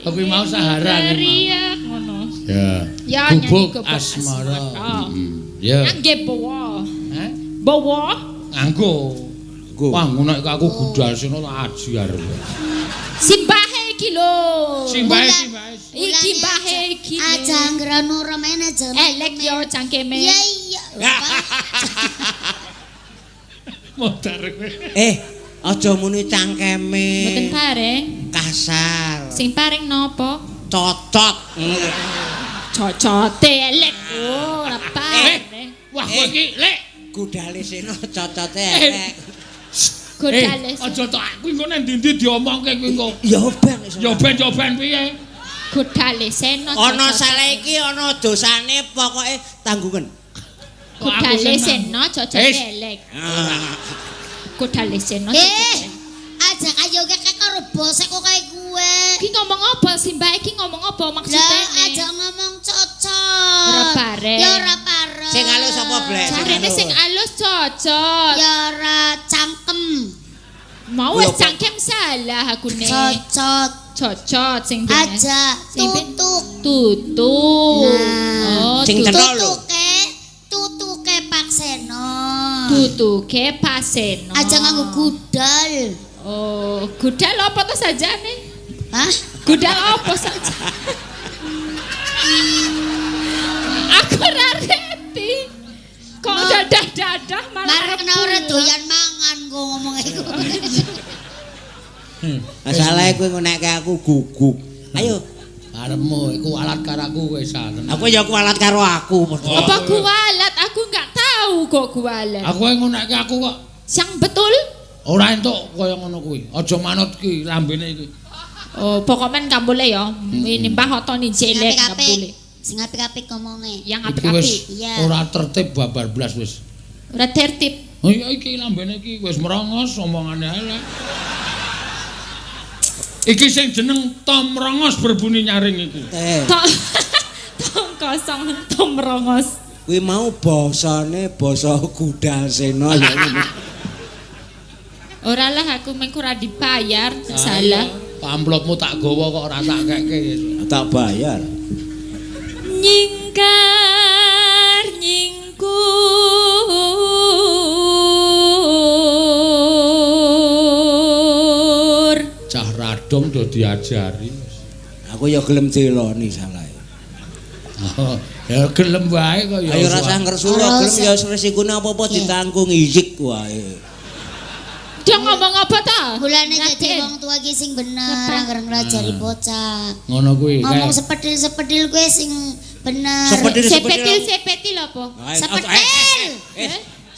Kuwi mau Sahara kuwi mau. Teriak ngono. Ya. Ya, nyanyi Gubuk Gubuk Asmara. Asmara. Ya. Ngangge bawa. Hah? Bawa. Nganggo. Nggo. Wah, ngono iku aku gudal sino tak ajar. Simbahe iki lho. Simbahe Bulan. simbahe. Iki mbahe iki. lho. Aja anggeran ora main aja. Elek yo cangkeme. Iya iya. Modar kowe. Eh, aja muni cangkeme. Mboten pareng. Kasar. Sing pareng napa? Cocot. Cocote elek. Oh, ora pareng. Wah, kowe iki lek Gudale seno cocote elek. Godale. Aja tok aku engko nang ndi-ndi diomongke kuwi engko. Ya ben iso. Ya ben ya ben piye? Godale seno. Ana cocote. salah iki ana dosane pokoke tanggungan. Godale seno cocote Wis. elek. Ah. Godale seno. Eh, aja ayo kek karo bosek kok kayak gue. Iki ngomong apa sih Mbak? Iki ngomong apa maksudnya? Lah aja ngomong cocot. Ora pareng. Ya ora pareng. Sing halus apa, Blek? Jarene sing alus cocot. Ya ora cangkem. Mau wis cangkem salah aku nek. Cocot. Cocot sing bener. Aja Sing ben- tutuk. Tutuk. Nah. Oh, Sing tutuk. cetha lho. Tutuke, tutuke Pak Seno. Tutuke paseno. Aja nganggo gudal. Oh, gudal apa to sajane? Hah? Gudal apa saja? Aku ora ngerti. Kok Ma- dadah-dadah malah Marek kena ora pulang. doyan mangan kok ngomong iku. Masalahe kowe ngonekke aku guguk. Ayo, Arepmu iku alat karo aku kowe saten. aku ya kualat karo aku padha. Apa kualat? Aku nggak tahu kok kualat. Aku ngonekke aku kok Yang betul? ora entuk kaya ngono kuwi. Aja manut ki lambene iki. Oh, pokoknya nggak boleh ya. Ini Mbah Otoni jelek nggak boleh. Sing apik-apik ngomonge. Yang Iki wis apik-apik. Iya. ora tertib babar blas wis. Ora tertib. Oh iya iki lambene iki wis merongos omongane elek. Iki sing jeneng Tom Rongos berbunyi nyaring iki. Eh, Tong tong kosong tom rongos. kuwi mau basane basa gudal sena ya ngono. Ora lah aku mengko ora dibayar, salah. Amplopmu tak gawa kok ora tak keke. Tak bayar. Nyingkar nyingkur. Cah radong do diajari. Aku ya gelem diloni salah. Oh, ya gelem wae kok ya. Ayo rasa ngresula Ora gelem usah. ya resikone apa-apa ditanggung ijik wae. Dia ngomong apa ta? Mulane dadi Raden. wong tua ki sing bener angger nglajari bocah. Ngono kuwi. Ngomong kae. sepedil-sepedil kuwi sing bener. Sepedil Sepetil sepetil apa? Sepetil.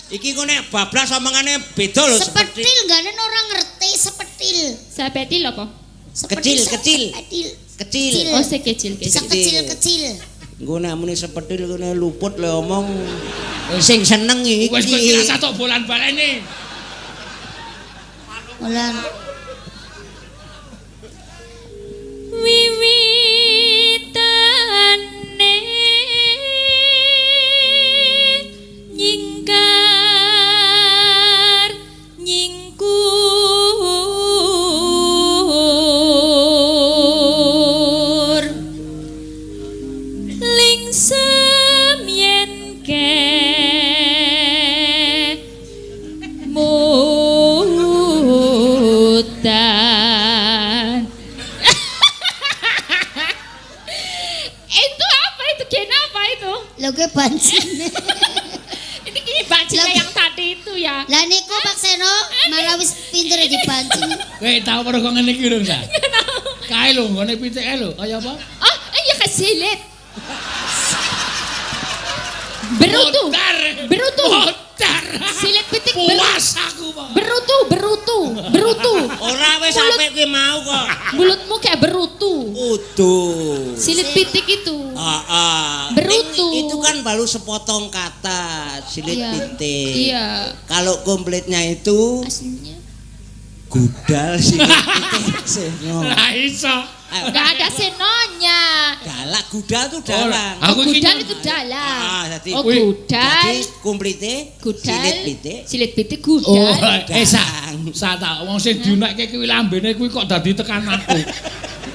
Iki kok nek bablas omongane beda lho Sepetil gane ora ngerti sepetil. Sepetil apa? Sepetil, Kecil, kecil. Sepetil. Kecil. Oh, sekecil kecil. Sekecil-kecil. Engko nek muni sepetil ngene luput le omong sing seneng iki. Wis kowe iki rasa tok bolan-baleni. Mulan Wiwitane nyingkar nyingkur lingsem yen ke mutan. Itu apa itu? Kenapa itu? lho kuwi bancine. Ini kini bancinya yang tadi itu ya. Lah niku Pak Seno malah wis pinter dibancing. Kowe tau perkara kok ngene iki urung ta? Kae lho nggone pitike lho, kaya apa? Oh, iya kesilit. Berutu. Modar. Berutu. Modar. Silit pitik berutu. Puas aku, Pak. Berutu, berutu, berutu. Ora wis sampe kuwi mau kok. Mulutmu kayak berutu. Udu. Silit pitik itu. Heeh. Berutu. Ning Itu kan baru sepotong kata silit Iya. pitik. Iya. Kalau komplitnya itu Aslinya. gudal silit pitik seno. Lah iso. Enggak ada senonya. Dalang gudal itu dalang. Aku iki Gudal itu dalang. Ah, dadi Oh, gudal. Dadi kumplite Gudal. silit pitik. Silit pitik gudal. Oh, eh sa ta wong sing diunekke kuwi lambene kuwi kok dadi tekan aku.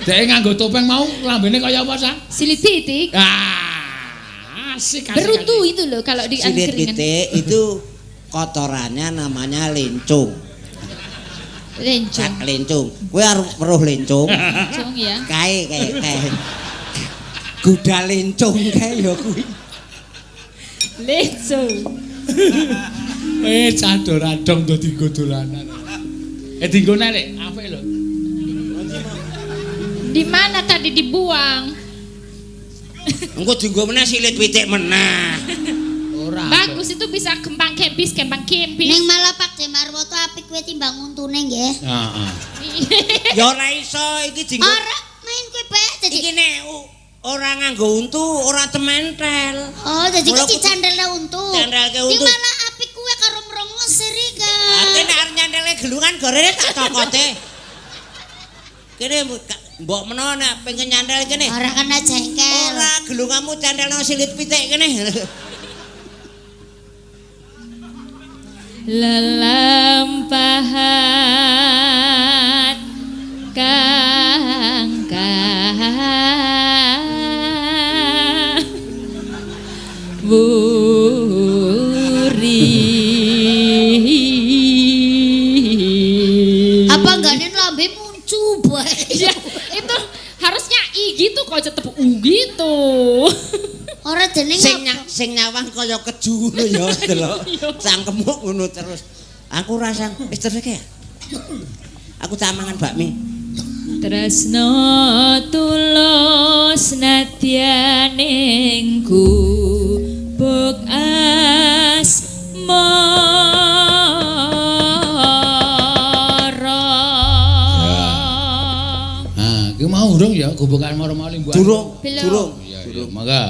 Dhek nganggo topeng mau lambene kaya apa, Sa? Silit pitik. Ah, asik asik. Berutu itu loh kalau di Silit angkringan. pitik itu kotorannya namanya lencung. Lencung. Sak lencung. Kowe arep weruh lencung. Lencung ya. Kae kae kae. Gudal lencung kae ya kuwi. Lencung. Eh, candor adong dadi nggo dolanan. Eh dinggo nek apik lho. Di mana tadi dibuang? Engko dienggo meneh silit pitik meneh. Ora. Bagus itu bisa kembang kempis, kembang kempis. Ning malah Pak De Marwoto apik kuwi timbang untune nggih. Heeh. Ya ora iso iki dienggo. Ora main kuwi Pak dadi Iki nek ora nganggo untu ora tementel. Oh, dadi Mula ki dicandelne untu. Candelke untu. Di malah apik kuwi karo mrongos siri Ate kan. nek arep nyantelke gelungan gorene tak cokote. Kene mbok menawa nek pengen nyantel kene. Ora kena jengkel. Ora gelunganmu cantelno silit pitik kene. Lelampahan kang wuri. Apa enggane lambe muncu bae. Ya, itu harusnya i gitu kok tetep u gitu. Ora jeneng Sing apa? sing nyawang kaya keju ngono ya delok. Cangkemmu ngono terus. Aku rasa wis terus iki ya. Aku tak mangan bakmi. Tresno tulus nadyaning gubuk asmara. Ah, ki mau urung ya gubuk asmara mau limbukan. Durung, Belum. durung. Iya, iya, mangga.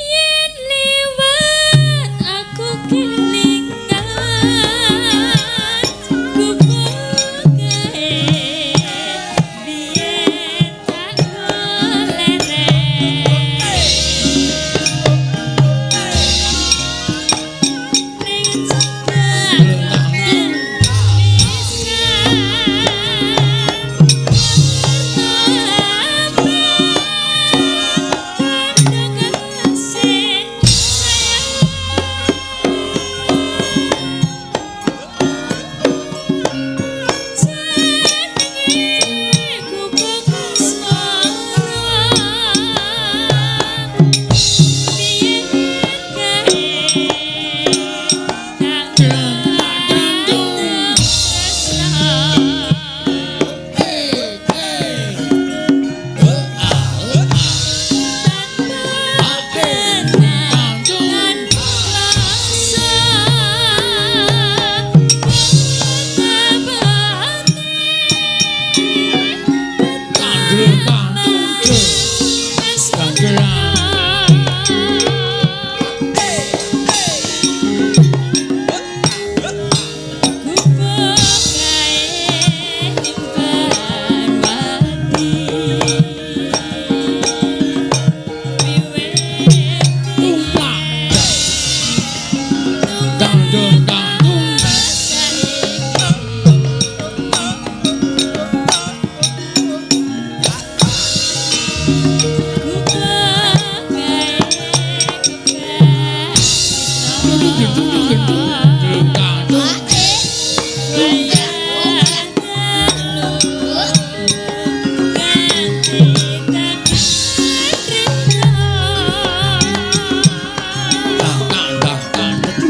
Yen liwat aku kelingan gubuk kae biyen tak leren ning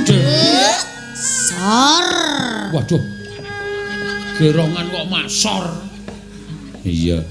cedhak Sor. Waduh. Gerongan kok masor. Iya.